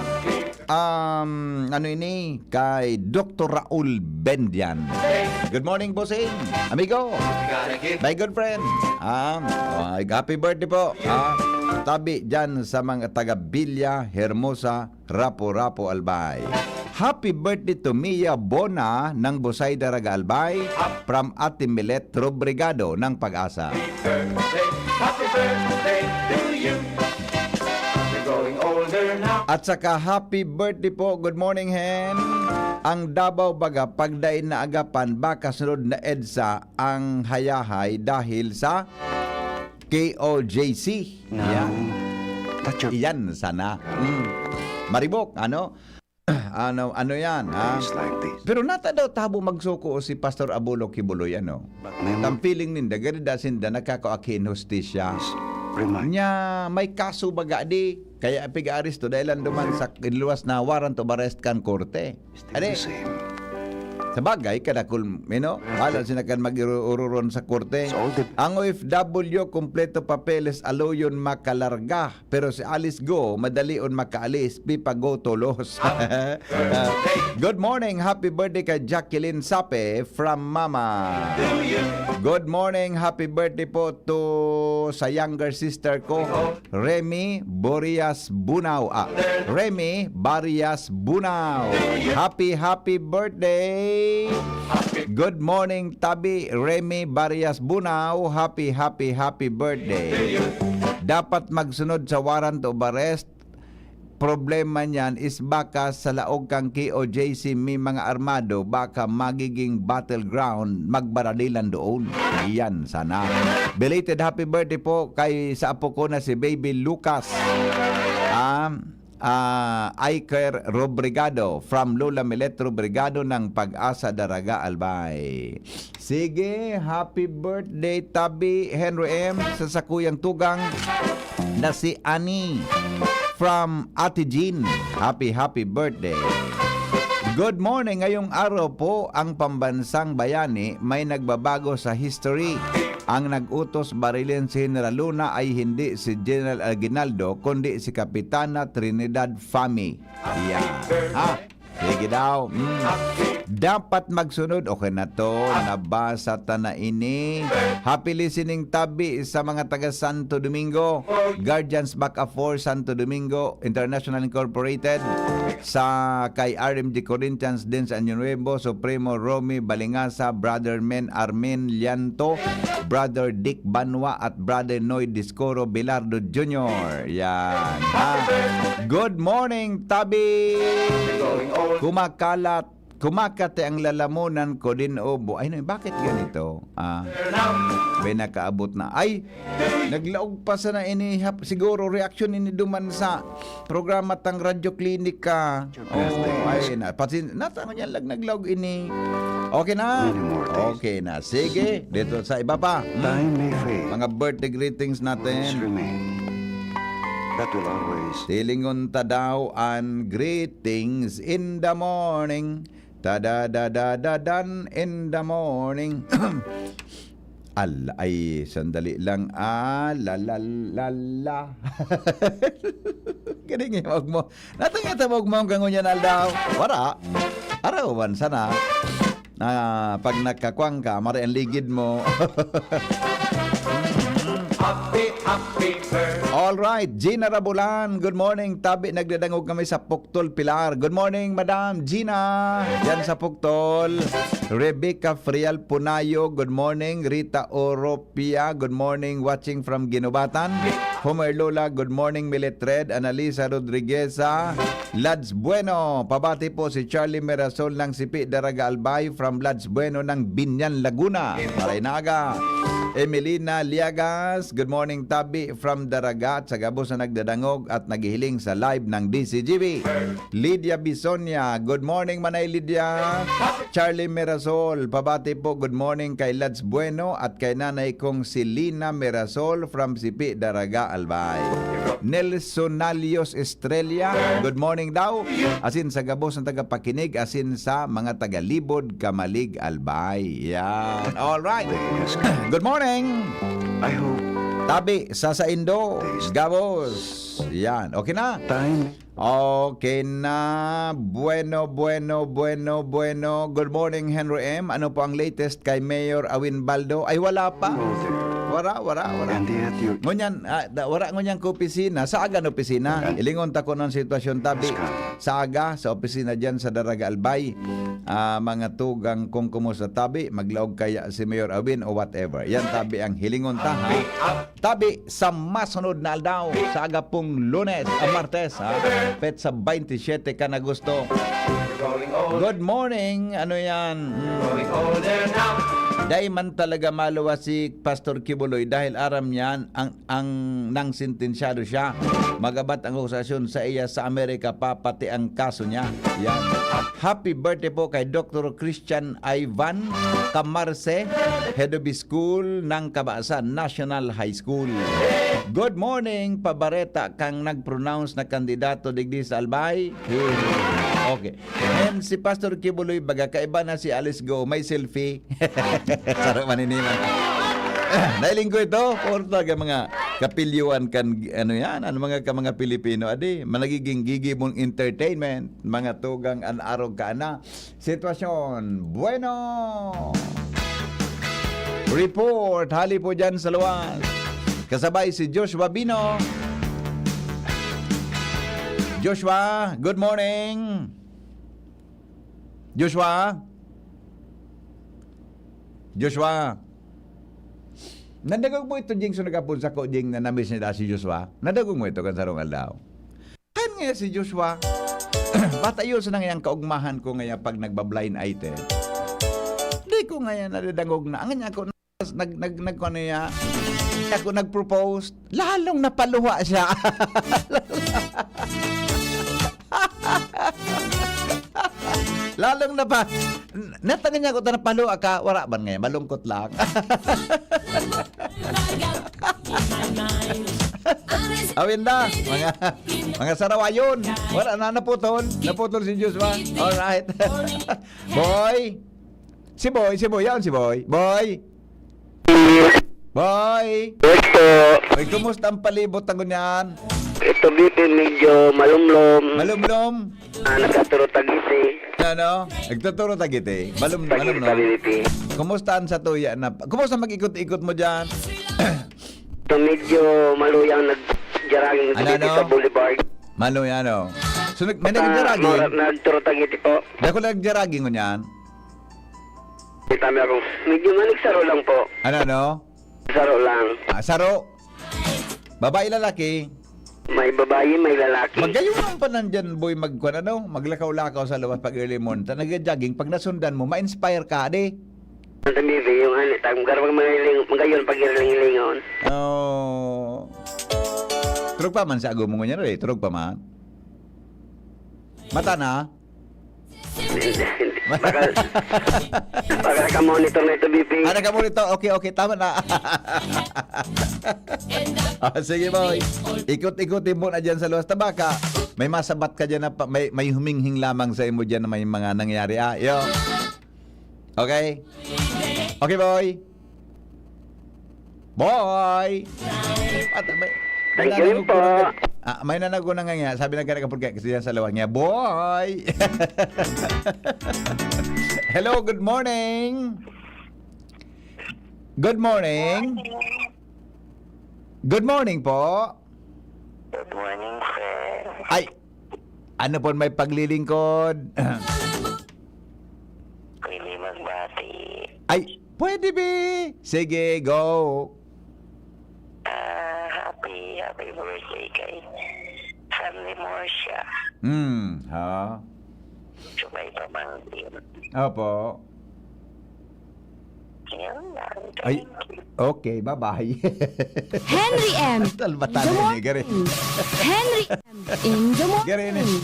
um, ano ini? Kay Doktor Raul Bendian. Good morning, bossing. Amigo. My good friend. Ah, oh, happy birthday po. Ah, tabi dyan sa mga taga Villa Hermosa, Rapo-Rapo, Albay. Happy birthday to Mia Bona ng Busay Daraga, Albay, from Ate Milet Robrigado ng Pag-asa. Birthday, happy birthday to you. You're growing older now. At saka happy birthday po, good morning, Hen. Ang Davao baga, pag dai naagapan, baka sunod na EDSA ang hayahay dahil sa K O J C. No. Yan. Touch your Iyan sana. Mm. Maribok, ano? Ano, ano yan, ha? Days like this. Pero nata daw tabo magsuko si Pastor Abulo Kibuloy, ano? But memories Ang feeling ninda, gari da sinda nakakaaki in hostisya. Remind Nya, may kaso baga di? Kaya pig-aresto dahil lang duman sa luwas na warrant of arrest kan korte. Still Ade, the same. Sa bagay, kadakul, you know, wala sila kan mag-ururon sa korte. It's all the Ang O F W, kompleto papeles, aloyon makalarga. Pero si Alice Go, madalion makaalis, Pipa Go tolos. Ah, good morning, happy birthday kay Jacqueline Sape from Mama. Good morning, happy birthday po to sa younger sister ko, Remy Borias Bunao. Ah, Remy Barias Bunao. Happy, happy birthday! Good morning, Tabi Remy Barias Bunao. Happy, happy, happy birthday. Dapat magsunod sa warrant of arrest. Problema niyan is baka sa laog kan K O J C may mga armado, baka magiging battleground, magbaralilan doon. Iyan sana. Belated happy birthday po kay sa apo ko na si Baby Lucas. Ah, ah, Iker Robrigado from Lola Milet Robrigado ng Pag-asa Daraga, Albay. Sige, happy birthday, Tabi Henry M, sa sakuyang tugang na si Ani from Ate Jean. Happy, happy birthday. Good morning. Ngayong araw po, ang Pambansang Bayani may nagbabago sa history. Ang nag-utos barilin si General Luna ay hindi si General Aguinaldo, kundi si Kapitana Trinidad Fami. Yan. Ha? Sige daw. Mm. Dapat magsunod. Okay na to. Nabasa ta na ini. Happy listening, Tabi, sa mga taga Santo Domingo. Guardians Back for Santo Domingo International Incorporated. Sa kay R M G Corinthians din sa Año Nuevo. Supremo Romy Balingasa, Brother Men Armin Lianto, Brother Dick Banwa at Brother Noy Discoro Bilardo Junior. Yan. Ha? Good morning, Tabi! Kumakalat, kumakate ang lalamunan ko din, obo. Ay, no, bakit ganito? Ah, may nakaabot na. Ay, naglaog pa sana ini. Hap-, siguro reaksyon ini duman sa programa tang Radyo Klinika. Oh, ay, na, pati, nasa ko niyan lang naglaog ini. Okay na. Many more days. Okay na. Sige, dito sa iba pa. Hmm. Time may fade. Mga birthday greetings natin. Memories remain. That will always Tilingon ta daw an greetings in the morning. Ta da da da da dan in the morning. Al-, ay, sandali lang. Ah, la, la, la, la. Galing eh, wag mo. Natang nga tawag mo hanggang ngunyan aldaw. Wara. Arawan sana. Ah, pag nagkakwang ka, mari ang ligid mo. Happy, happy birthday. All right, Gina Rabulan. Good morning. Tabi, nagdadangog kami sa Puktol, Pilar. Good morning, Madam Gina. Yan sa Puktol. Rebecca Frial Punayo. Good morning. Rita Oropia. Good morning. Watching from Guinobatan. Homer Lola. Good morning, Milet Red. Analisa Rodrigueza. Lads Bueno, pabati po si Charlie Mirasol ng Sipi, Daraga, Albay, from Lads Bueno ng Binyan, Laguna. Maray na aga. Emelina Liagas, good morning, Tabi, from Daraga, at sa gabos na nagdadangog at naghihiling sa live ng D C G B. Lydia Bisonia, good morning, Manay Lydia. Charlie Mirasol, pabati po, good morning kay Lads Bueno at kay nanay kong si Lina Mirasol from Sipi, Daraga, Albay. Nelson Nalios Estrella, good morning daw. Asin sa gabos na tagapakinig, asin sa mga taga-Libod, Camalig, Albay. Yan. All right. Good morning. I hope Tabi sa saindo, gabos. Yan. Okay na? Time. Okay na. Bueno, bueno, bueno, bueno. Good morning, Henry M. Ano po ang latest kay Mayor Awin Baldo? Ay, wala pa. Wala, wala, wala. And yet you Ngunyan, ah, da- wala ngunyan ko opisina. Sa aga na opisina. Ilingon ta ko ng sitwasyon, Tabi. Sa aga, sa opisina dyan sa Daraga Albay. Ah, mga tugang kung kumusta, Tabi. Maglaog kaya si Mayor Awin o whatever. Yan, Tabi, ang hilingon ta, ha? Tabi, sa masunod na aldaw, sa aga pong Lunes, ah, Martes, ha? Petsa twenty-seven kan Agosto. Good morning. Ano yan? Hmm. Dai man talaga maluwas si Pastor Kibuloy dahil aram niyan ang, ang nang sentensyado siya. Magabat ang akusasyon sa iya sa Amerika, papati ang kaso niya. Yan. Happy birthday po kay Doktor Christian Ivan Camarce, Head of School ng Cabasan National High School. Good morning, pabareta kang nag-pronounce na kandidato digdi sa Albay. Okay. And si Pastor Kibuloy, baga kaiba na si Alice Go, may selfie. Sarap maniniman. Nailing ko ito, porta ka mga kapilyuan kan, ano yan, ano mga ka mga Pilipino, adi, managiging gigi mong entertainment, mga tugang an arog ka na. Sitwasyon, bueno! Report, hali po dyan sa luwas. Kasabay si Joshua Bino. Joshua, good morning. Joshua? Joshua? Nadagog mo ito, Jing, so nagapon sa ko, Jing, na namiss niya si Joshua? Nadagog mo ito, kan sarong aldaw? Kan nga si Joshua, bata yun sa nangyang kaugmahan ko ngayon pag nagba-blind item. Di ko ngayon nadadangog na. Ang nga ako, nag, nag, nag, ano niya, ako nag-propose, lalong napaluha siya. Lalong napa-, natangan niya ako, "Napaluha ka?" Wala man ngayon, malungkot lang. Awin na, mga, mga sarawayon. Wala na, naputol. Naputol si Joshua. Alright. Boy. Si Boy, si Boy. Yan si Boy. Boy. Boy. Yes po. Oy, kumusta ang palibot na ngunyan? Ito, B P, medyo malumlom. Malumlom? Ah, nagtaturo tagiti. Ano? Nagtuturo tagiti. Malum-, Tagiti, malumlom. Tagiti. Kumusta ang satuya na? Kumusta mag-ikot-ikot mo dyan? So, medyo maluyang nag-jogging Ano, dito ano? sa Boulevard. Maluya, ano? So, nag-, may Sa nag-jogging? Mora-, nagturo tagiti po. Dako nag-jogging ngunyan? Kita mo ako. Medyo manigsaro lang po. Ano, ano? Saro lang. Ah, saro? Babae, lalaki? May babae, may lalaki. Magayon lang pa nandyan, boy, magkuan, ano? Maglakaw-lakaw sa labas pag early morning. Ta nag-jogging, pag nasundan mo, ma-inspire ka, di? Ang tabi, yung ano, tag-, garwang mga iling-, magayon pag iling-ilingon. Oh. Turog pa man sa agom mo ngunyan, eh. Turog pa man. Mata na? Hindi, hindi. Baka, baka nakamonitor na ito, B P. Ah, nakamonitor. Okay, okay. Tama na. Ah, sige, boy. Ikot-ikotin mo na dyan sa luwas. Tabaka, may masabat ka dyan na pa, may, may huminghing lamang sa imo dyan na may mga nangyari. Ah, yo. Okay? Okay, boy. Boy! At may, Thank you rin po. Ah, may nanago na nga nga. Sabi na ka na kapag kasi yan sa lawan niya, "Boy!" Hello, good morning. Good morning. Good morning po. Good morning, sir. Ay, ano po may paglilingkod? Pwede magbati. Ay, pwede, be. Sige, go. Ah, happy, happy birthday kay Sandy Morsia. Hmm, ha? Sa may pamangkin. Opo. Yun lang. Ay, Thank you. Okay, bye-bye. Henry M. Talbatan Good ni Gary. morning. Henry M. In the Gary ni. morning.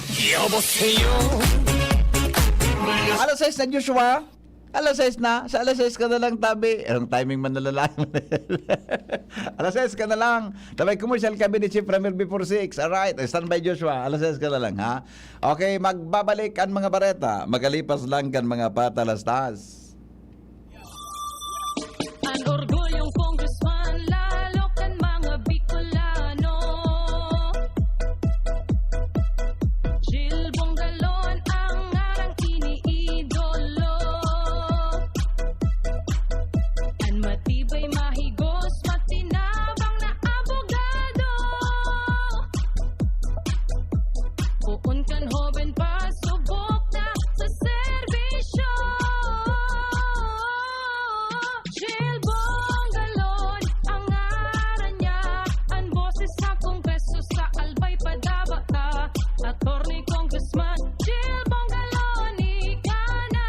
Alas sais na, Joshua. Alas sais na, sa alas sais ka na lang, tabi. Anong timing man nalalayo? Alas sais ka na lang. Tabay commercial kami ni Chief Ramir before six. Alright, standby Joshua. Alas sais ka na lang, ha? Okay, magbabalik ang mga bareta. Magalipas lang kan mga patalastas. An orgulyong Congressman, lalo kan mga Bicolano. Jill Bongalon ang ngarang iniidolo. An matibay, mahigos, matinabang na abogado. Poon kan hoben pa, subok na sa serbisyo. Jill Bongalon ang ngaran niya, an boses sa Kongreso, sa Albay padaba ta. Attorney Congressman Jill Bongalon, ika na.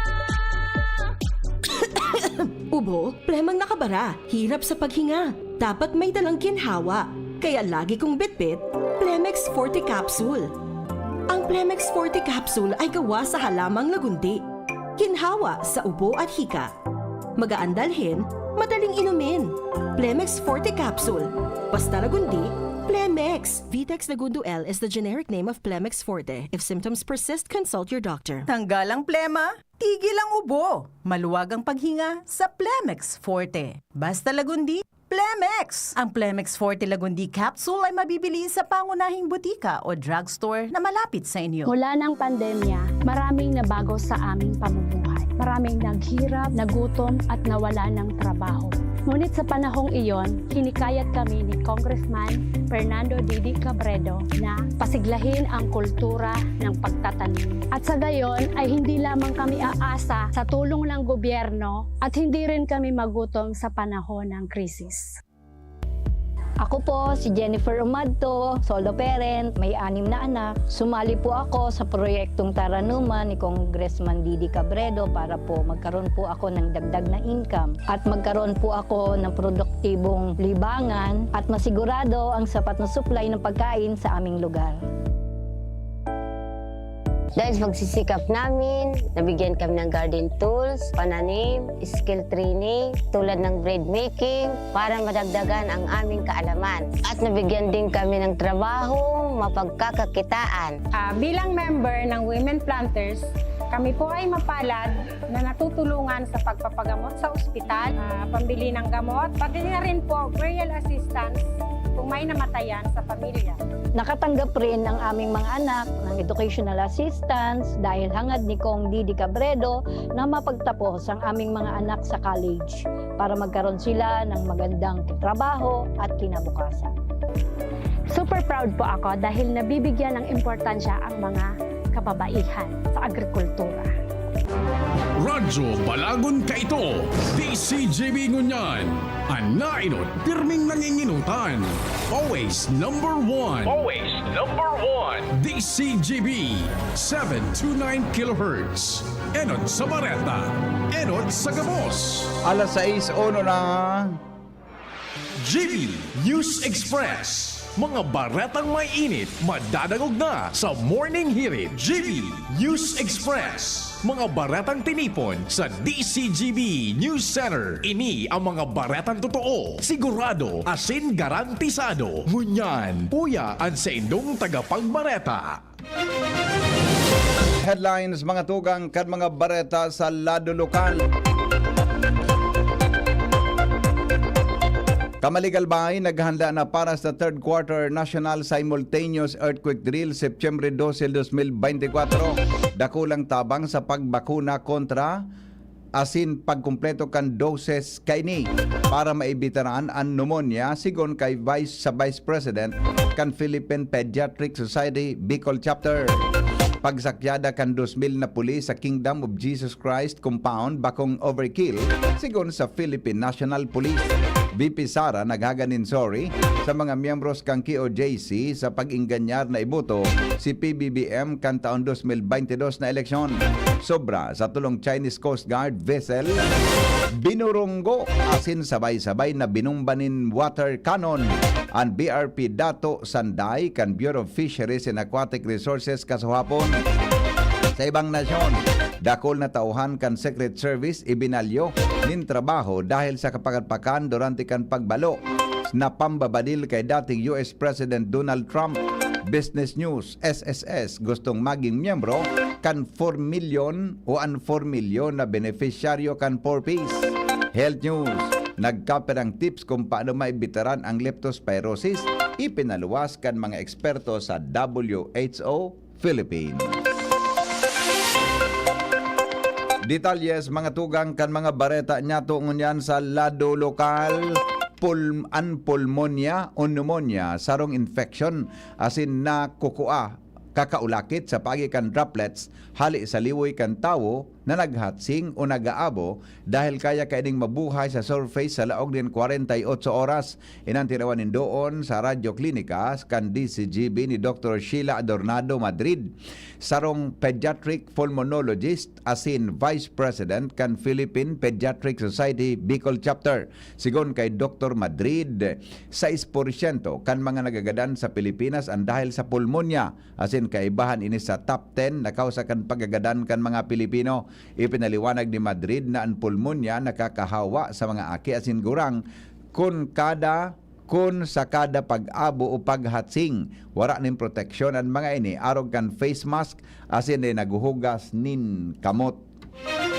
Ubo, plemang nakabara, hirap sa paghinga. Dapat may dalang ginhawa. Kaya lagi kong bitbit, Plemex Forte Capsule. Ang Plemex Forte Capsule ay gawa sa halamang lagundi. Ginhawa sa ubo at hika. Magaan dalhin, madaling inumin. Plemex Forte Capsule. Basta lagundi, Plemex. Vitex Lagundo L is the generic name of Plemex Forte. If symptoms persist, consult your doctor. Tanggal ang plema, tigil ang ubo, maluwag ang paghinga sa Plemex Forte. Basta lagundi, Plemex! Ang Plemex Forte Lagundi Capsule ay mabibili sa pangunahing butika o drugstore na malapit sa inyo. Mula ng pandemya, maraming nabago sa aming pamumuhay. Maraming naghirap, nagutom, at nawala ng trabaho. Ngunit sa panahong iyon, hinikayat kami ni Congressman Fernando Didi Cabredo na pasiglahin ang kultura ng pagtatanim. At sa gayon ay hindi lamang kami aasa sa tulong ng gobyerno at hindi rin kami magutom sa panahon ng krisis. Ako po si Jennifer Umadto, solo parent, may anim na anak. Sumali po ako sa proyektong Taranuman ni Congressman Didi Cabredo para po magkaroon po ako ng dagdag na income at magkaroon po ako ng produktibong libangan at masigurado ang sapat na supply ng pagkain sa aming lugar. Dahil sa pagsisikap namin, nabigyan kami ng garden tools, pananim, skill training, tulad ng bread making, para madagdagan ang aming kaalaman. At nabigyan din kami ng trabaho, mapagkakakitaan. Ah, bilang member ng Women Planters, kami po ay mapalad na natutulungan sa pagpapagamot sa ospital, ah, pambili ng gamot, pati na rin po burial assistance kung may namatayan sa pamilya. Nakatanggap rin ang aming mga anak ng educational assistance dahil hangad ni Cong Didi Cabredo na mapagtapos ang aming mga anak sa college para magkaroon sila ng magandang trabaho at kinabukasan. Super proud po ako dahil nabibigyan ng importansya ang mga kababaihan sa agrikultura. Radyo Balagon kaito, D C G B ngunyan. An naenot, pirming nanginginutan. Always number one. Always number one. D C G B, seven two nine kilohertz. Enot sa Bareta, enot sa gabos. Alas sais uno na. G B News Express. Mga baretang may init, madadangog na sa Morning Hirit. G B News Express. Mga baretang tinipon sa D C G B News Center. Ini ang mga baretang totoo, sigurado, asin garantisado. Ngunyan, uya an saindong tagapagbareta. Headlines, mga tugang, kan mga bareta sa lado lokal. Kamaligalbay, naghanda na para sa third quarter national simultaneous earthquake drill, September dose, dos mil beintikwatro. Dakulang tabang sa pagbakuna kontra asin pagkumpleto kan doses kaini para maibitaran an pneumonia, sigon kay Vice, sa Vice President kan Philippine Pediatric Society Bicol Chapter. Pagsakyada kan dos mil na pulis sa Kingdom of Jesus Christ compound bakong overkill, sigon sa Philippine National Police. V P Sara naghaga nin sorry sa mga miyembros kan K O J C sa pag-ingganyar na iboto si P B B M kan taon dos mil beintidos na eleksyon. Sobra sa tolong Chinese Coast Guard vessel, binurunggo asin sabay-sabay na binumba nin water cannon an B R P Dato Sanday kan Bureau of Fisheries and Aquatic Resources kasuhapon. Sa ibang nasyon, dakul na tauhan kan Secret Service ibinalyo nin trabaho dahil sa kapakatpakan durante kan pagbalo na pambabadil kay dating U S President Donald Trump. Business News, S S S gustong maging miyembro kan four million o an four million na benepisyaryo kan four Ps. Health News, nagkapirang tips kung paano maibitaran ang leptospirosis, ipinaluwas kan mga eksperto sa W H O Philippines. Detalye sa mga tugang kan mga bareta niyato ngunyan sa lado lokal. Pul-, an pulmonya o pneumonia, sarong infection asin nakukua, kakaulakit sa paagi kan droplets hali sa liwoy kan tawo na naghatsing o nag-aabo, dahil kaya kaining mabuhay sa surface sa laog nin kwarenta y otso oras. Iyan an tinawan nin doon sa Radyo Klinika kan D C G B ni Doktor Sheila Adornado Madrid, sarong pediatric pulmonologist asin Vice President kan Philippine Pediatric Society Bicol Chapter. Sigon kay Doktor Madrid, sais porsyento kan mga nagagadan sa Pilipinas an dahil sa pulmonya, asin kaibahan ini sa top ten na kawsa kan pagagadan kan mga Pilipino. Ipinaliwanag ni Madrid na an pulmonya nakakahawa sa mga aki asin gurang kun kada, kun sa kada pag-abo o paghatsing. Wara nin proteksyon an mga ini arog kan face mask asin naghuhugas nin kamot.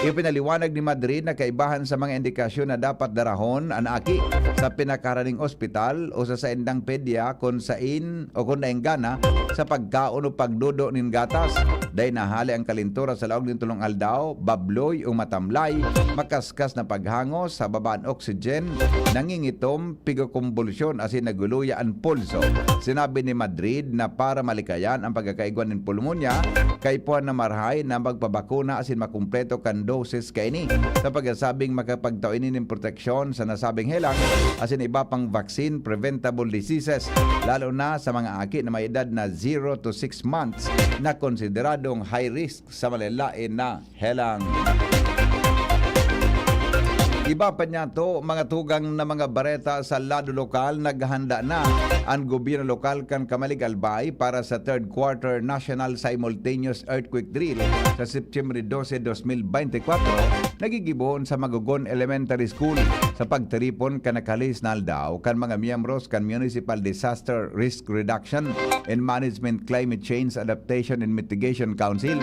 Ipinaliwanag ni Madrid na kaibahan sa mga indikasyon na dapat darahon an aki sa pinakaharaning ospital o sa saindang pedya kun sain o kun nainggana sa pagkaon o pagdudo nin gatas. Dai nahale ang kalintura sa laog nin tolong aldaw, babloy o matamlay, makaskas na paghangos, hababa an oxygen, nangingitom, pigokombulsyon asin naguluya an pulso. Sinabi ni Madrid na para malikayan ang pagkakaigwa nin pulmonya, kaipuhan na marahay na magpabakuna asin makumpleto kan doses kaini sa pagsasabing makapagtao ini nin proteksyon sa nasabing helang asin iba pang vaccine preventable diseases, lalo na sa mga aki na may edad na zero to six months na konsideradong high risk sa malalain na helang. Iba pa niyato, mga tugang na mga bareta sa lado lokal, naghahanda na an gobyerno lokal kan Camalig Albay para sa third quarter national simultaneous earthquake drill sa September dose, dos mil bente kwatro, nagigibohon sa Magogon Elementary School. Sa pagtiripon kan nakahalis na aldaw kan mga miyembros kan Municipal Disaster Risk Reduction and Management Climate Change Adaptation and Mitigation Council,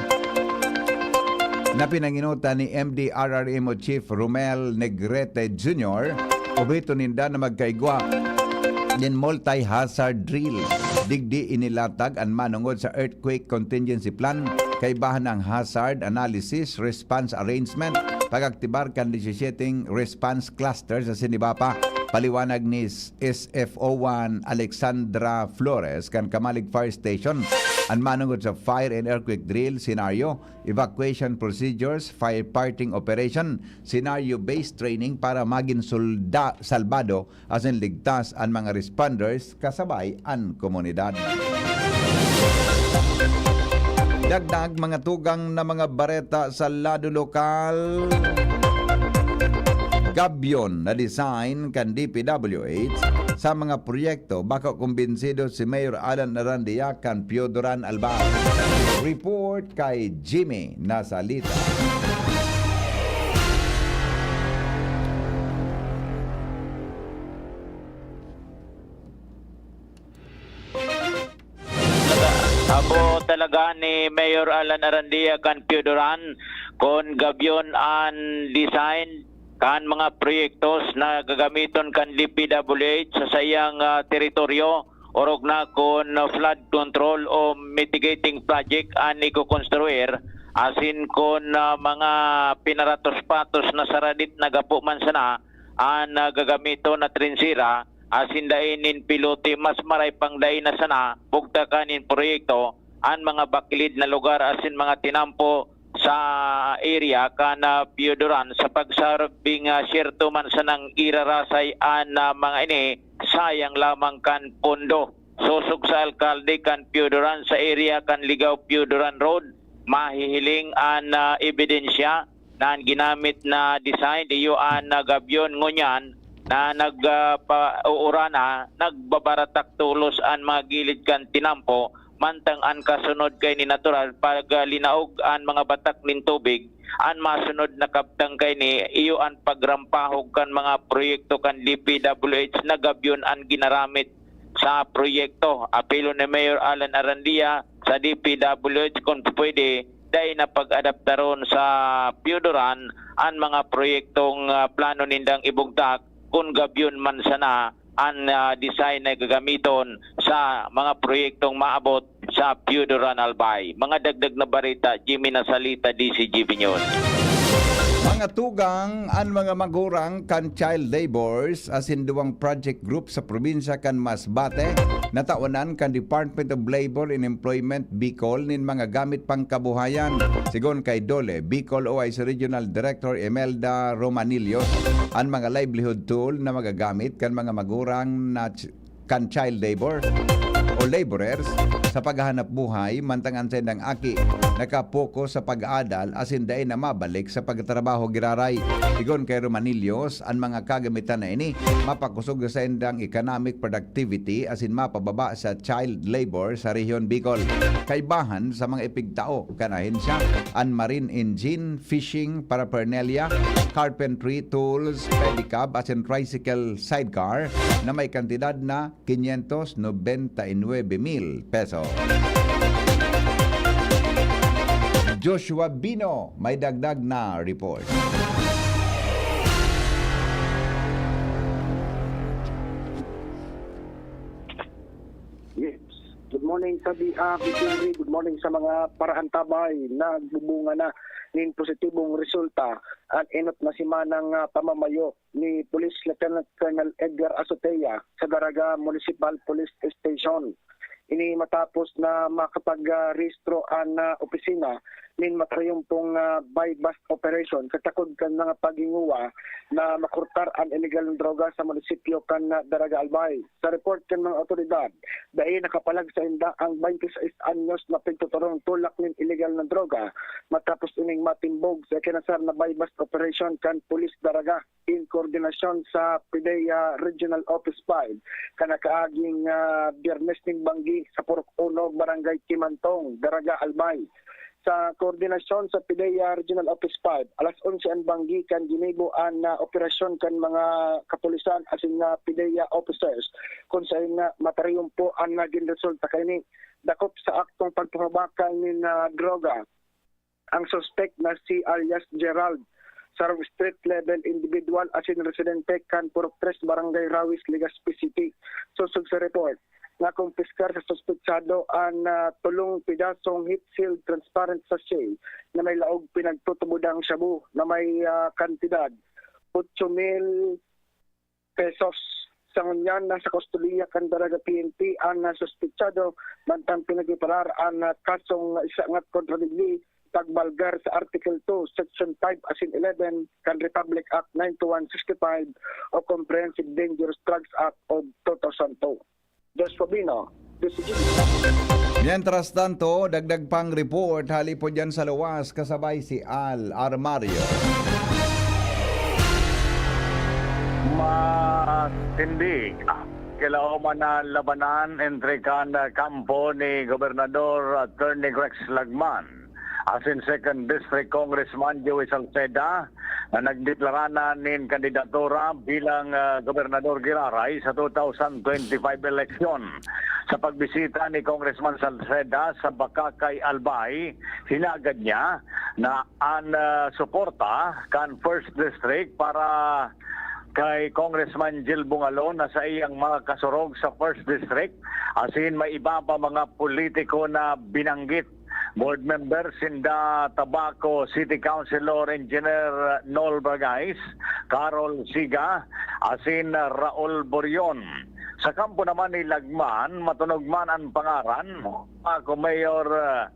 na pinanginutan ni M D R R M O Chief Romel Negrete Junior, obheto ninda na magkaigwa nin multi-hazard drill. Digdi inilatag an manongod sa earthquake contingency plan, kaibahan ang hazard analysis, response arrangement, pag-aktibar kan disisiyete response clusters asin iba pa. Paliwanag ni S F O one Alexandra Flores kan Camalig Fire Station, an manongod sa fire and earthquake drill scenario, evacuation procedures, firefighting operation, scenario-based training para magin solda-, salbado asin ligtas an mga responders kasabay an komunidad. Dagdag, mga tugang na mga bareta sa lado lokal. Gabyon na design kan D P W H sa mga proyekto, bako kumbinsido si Mayor Alan Arandia kan Piodoran Albay. Report kay Jimmy Nasalita. Abo talaga ni Mayor Alan Arandia kan Piodoran kun gabyon an design kan mga proyektos na gagamiton kan D P W H sa saiyang, ah, teritoryo, orog na kun flood control o mitigating project an ikokonstruir, asin kun, ah, mga pinaratos-patos na saradit na gapo man sana an, ah, gagamiton na trinsera, asin dai nin pilote, mas maray pang dai na sana bugtakan nin proyekto an mga bakilid na lugar asin mga tinampo sa area kan, ah, Piodoran, sa pagsabing, ah, siyerto man sanang irarasay an, ah, mga ini, sayang lamang kan pondo. Sosog sa alkalde kan Piodoran, sa area kan Ligao Piodoran Road, mahihiling an, ah, ebidensya na an ginamit na design, iyo an, ah, gabyon ngunyan na nag, ah, pa-, uurana, nagbabaratak tolos an mga gilid kan tinampo, Mantang an kasunod kaini natural, pag, ah, linaog an mga batak nin tubig, an masunod na kabtang kaini iyo an pagrampahog kan mga proyekto kan D P W H na gabyon an ginaramit sa proyekto. Apelo ni Mayor Alan Arandia sa D P W H kun pwede, dai na pag-adaptaron sa Pioduran an mga proyektong, ah, plano nindang ibugtak kun gabyon man sana an, ah, design na gagamiton sa mga proyektong maabot sa Pioduran, Albay. Mga dagdag na bareta, Jimmy Nasalita, D C G B News. Mga tugang, an mga magurang kan child laborers asin duwang project group sa probinsya kan Masbate, natawanan kan Department of Labor and Employment Bicol nin mga gamit pangkabuhayan. Sigon kay DOLE, Bicol O I C Regional Director Imelda Romanillos, an mga livelihood tool na magagamit kan mga magurang na ch-, kan child labor o laborers sa paghahanap buhay, mantang an saindang aki nakapokus sa pag-aadal asin dai na mabalik sa pagtrabaho giraray. Sigon kay Romanillos, an mga kagamitan na ini mapakosog sa saindang economic productivity asin mapababa sa child labor sa Rehiyon Bicol. Kaibahan sa mga ipigtao kan ahensya, an marine engine, fishing paraphernalia, carpentry tools, pedicab asin tricycle sidecar na may kantidad na quinientos noventa y nueve mil pesos. Joshua Bino, may dagdag na report. Yes. Good morning, Sabi, ah, Kuya Henry. Good morning sa mga paraantabay. Nagbubunga na nin positibong resulta an enot na semanang, ah, pamamayo ni Police Lieutenant Colonel Edgar Azotea sa Daraga Municipal Police Station. Ini matapos na makapag-, ah, rehistro an, ah, opisina nin matarimpong, ah, buy-bust operation katakod kan mga paghinguwa na makurtar an iligal na droga sa munisipyo kan, ah, Daraga Albay. Sa report kan mga awtoridad, dai nakapalag sainda ang twenty-six anyos na pigtuturong tulak nin iligal na droga matapos ining matimbog sa ikinasar na buy-bust operation kan Pulis Daraga in koordinasyon sa PDEA Regional Office five, kan nakaaging, ah, Biyernes nin Banggi sa Purok Uno, Barangay Kimantong, Daraga, Albay. Sa koordinasyon sa PDEA Regional Office five, alas onse an banggi kan ginibo an, ah, operasyon kan mga kapulisan asin nga PDEA officers, kun saen nga matariyompo an nagin resulta kaini. Dakop sa aktong pagpapabakal nin, ah, droga, ang suspek na si alias Gerald, sarong street level individual asin residente kan Purok Tres, Barangay Rawis, Legazpi City. Sosog sa report, nakumpiskar sa suspetsado an, ah, tolong pedasong heat-sealed transparent sachet na may laog pinagtutubodang shabu na may, ah, kantidad otso mil pesos. Sa ngunyan, nasa kustodiya kan Daraga P N P an, ah, suspetsado, mantang pinagpreparar an, ah, kasong isangat kontra digdi, pagbalgar sa Article two, Section five asin eleven kan Republic Act nine two one sixty-five o Comprehensive Dangerous Drugs Act of two thousand two. Joshua Bino, D C G. Mientras tanto, dagdag pang report hali po dyan sa luwas, kasabay si Al Armario. Matindig, kilaoman na labanan entre kan kampo ni Gobernador Attorney Rex Lagman asin Second District Congressman Joey Salceda na nagdeklara na nin kandidatura bilang, ah, gobernador giraray sa two thousand twenty-five eleksyon. Sa pagbisita ni Congressman Salceda sa Bacacay, Albay, hinagad niya na an, ah, suporta kan First District para kay Congressman Jil Bungalon na saiyang mga kasurog sa First District, asin may iba pa mga politiko na binanggit. Board member sinda Tabaco City Councilor Engineer Nol Bagais, Carol Siga, asin Raul Borion. Sa kampo naman ni Lagman, matunog man an pangaran, Tabaco Mayor, ah,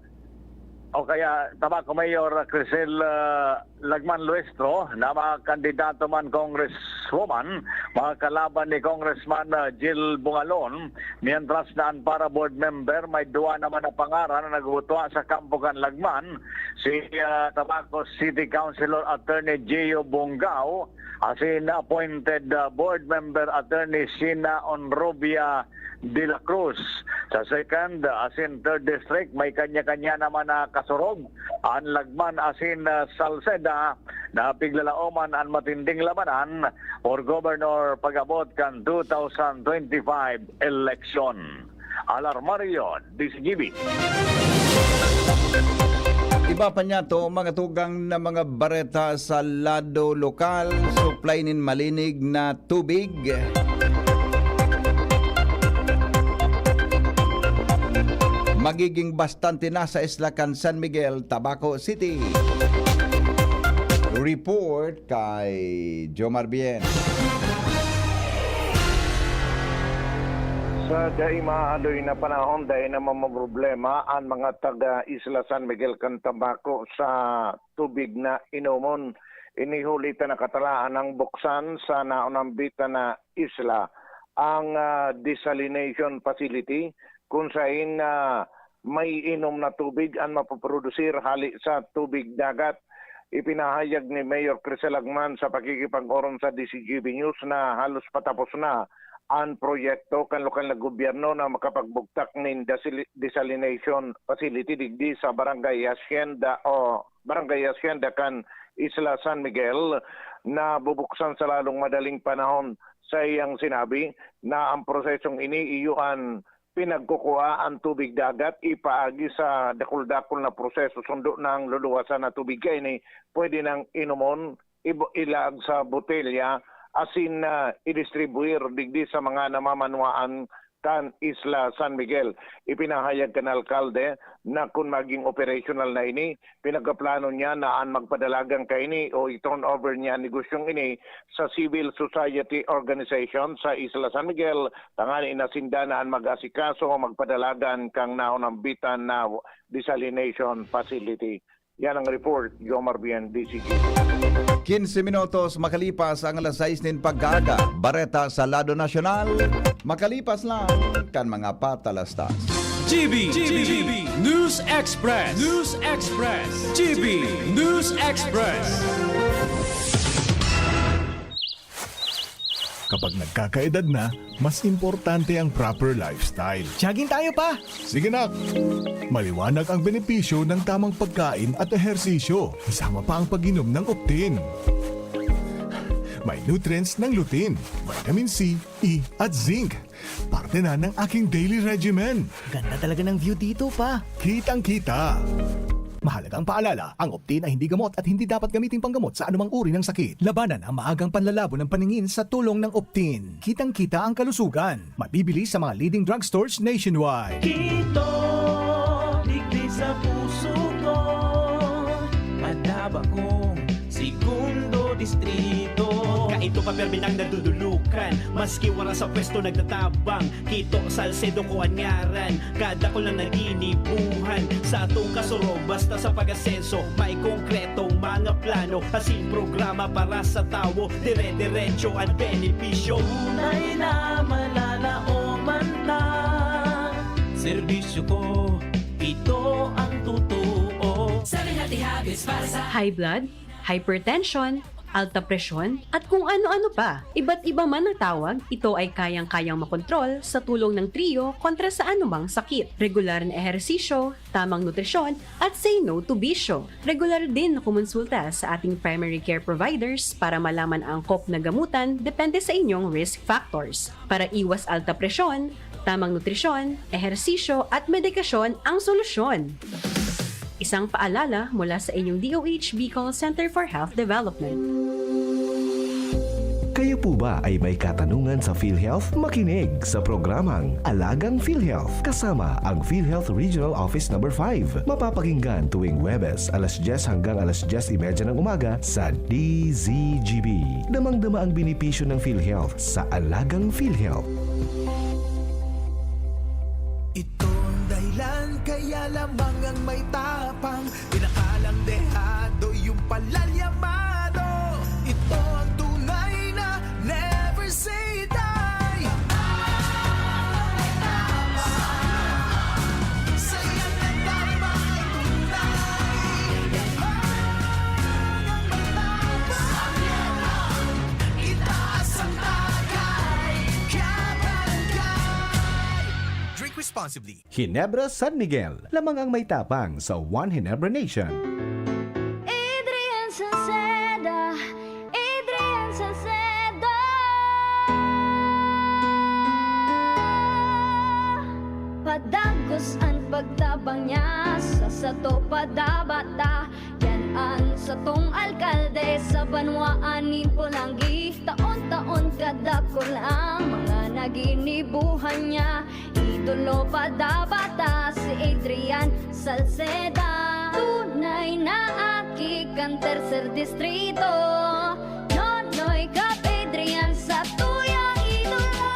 O kaya, Tabaco Mayor Crisel, ah, Lagman Luestro na mga kandidato man congresswoman, mga kalaban ni Congressman, ah, Jill Bungalon, mientras na an para board member may duwa naman na pangaran na nagutwa sa kampo kan Lagman, si, ah, Tabaco City Councilor Attorney Gio Bungao, asin appointed, ah, board member Attorney Sina Onrubia de la Cruz. Sa second, asin third district, may kanya-kanya naman na kasurog. An Lagman asin, ah, Salceda na piglalaoman an matinding labanan for governor pag-abot kan two thousand twenty-five election. Alarmario, D C G B. Iba pa niya to, mga tugang na mga bareta sa lado lokal, supply nin malinig na tubig. Magiging bastante na sa isla kan San Miguel, Tabaco City. Report kay Jomar Bien. Sa dai mahadoy na panahon, dai na mamroblema an mga taga Isla San Miguel kan Tabaco sa tubig na inomon. Ini huli ta nakatalaan ang buksan sa naunambitan na isla ang, ah, desalination facility, kung saen, ah, may inom na tubig an mapoprodusir hali sa tubig dagat. Ipinahayag ni Mayor Crisel Lagman sa pakikipag-orom sa D C G B News na halos patapos na an proyekto kan lokal na gobyerno na makapagbugtak nin desali-, desalination facility digdi sa Barangay Hacienda o Barangay Hacienda kan Isla San Miguel, na bubuksan sa lalong madaling panahon. Sa iyang sinabi na ang prosesong ini iyo an pinagkukua an tubig dagat ipaagi sa dakul-dakul na proseso, sundo na ang luluwasan na tubig kaini pwede nang inomon, ibo-, ilaag sa botelya, asin, ah, idistribuir digdi sa mga namamanwaan kan Isla San Miguel. Ipinahayag kan alkalde na kun maging operasyonal na ini, pinagkaplano niya na an magpadalagan kaini o i-turnover niya an negosyong ini sa civil society organization sa Isla San Miguel, tanganing sinda na an mag-asikaso o magpadalagan kan naunambitan na desalination facility. Yan ang report, Jomar Bien, D C G. Quince minutos makalipas ang alas sais nin pag-aaga. Bareta sa lado nasyonal, makalipas lang kan mga patalastas. G B, G B, News Express, News Express, G B News Express. Kapag nagkakaedad na, mas importante ang proper lifestyle. Jogging tayo, pa! Sige, nak! Maliwanag ang benepisyo ng tamang pagkain at ehersisyo, kasama pa ang pag-inom ng Optin. May nutrients ng lutein, vitamin C, E, at zinc. Parte na ng aking daily regimen. Ganda talaga ng view dito, pa. Kitang-kita. Mahalagang paalala, ang Optin ay hindi gamot at hindi dapat gamiting panggamot sa anumang uri ng sakit. Labanan ang maagang panlalabo ng paningin sa tulong ng Optin. Kitang-kita ang kalusugan. Mabibili sa mga leading drugstores nationwide. Kito, digdi sa puso ko, madaba kong segundo distrito. Kaito pa permi nang nadudulukan, maski wala sa pwesto nagtatabang. Kito, Salcedo ko an ngaran, kadakul na naginibuhan. Sa atong kasurog, basta sa pag-asenso, may konkretong mga plano, asin programa para sa tawo, dire-diretso an benepisyo. Tunay na malalaoman na, serbisyo ko, ito ang totoo. Sa Lihati Habits para sa High blood, hypertension, alta presyon, at kung ano-ano pa. Iba't iba man ang tawag, ito ay kayang-kayang makontrol sa tulong ng Trio kontra sa anumang sakit. Regular na ehersisyo, tamang nutrisyon, at say no to bisyo. Regular din na kumonsulta sa ating primary care providers para malaman ang angkop na gamutan depende sa inyong risk factors. Para iwas alta presyon, tamang nutrisyon, ehersisyo, at medikasyon ang solusyon. Isang paalala mula sa inyong D O H Bicol Center for Health Development. Kayo po ba ay may katanungan sa PhilHealth? Makinig sa programang Alagang PhilHealth kasama ang PhilHealth Regional Office Number five. Mapapakinggan tuwing Huwebes, alas dyes hanggang alas dyes y media ng umaga sa D Z G B. Damang-dama ang benepisyo ng PhilHealth sa Alagang PhilHealth. Ito ang dahilan kaya lamang ang may tap Pang inakalang dehado yung palalyamado. Ito ang tunay na never say die. Sayang na tama ay tunay. Yaman ang matapang. Itaas ang tagay, kabarangay. Drink responsibly. Ginebra San Miguel, lamang ang may tapang sa One Ginebra Nation. Adrian Salceda, Adrian Salceda. Padagos an pagtabang niya sa sato padabata. Yan an satong alkalde sa banwaan nin Polangui. Taon-taon kadakul ang mga naginibuhan niya. Idolo padabata si Adrian Salceda. Tunay na aki kan Tercer Distrito. Nonoy Cap Adrian sa tuyang idolo.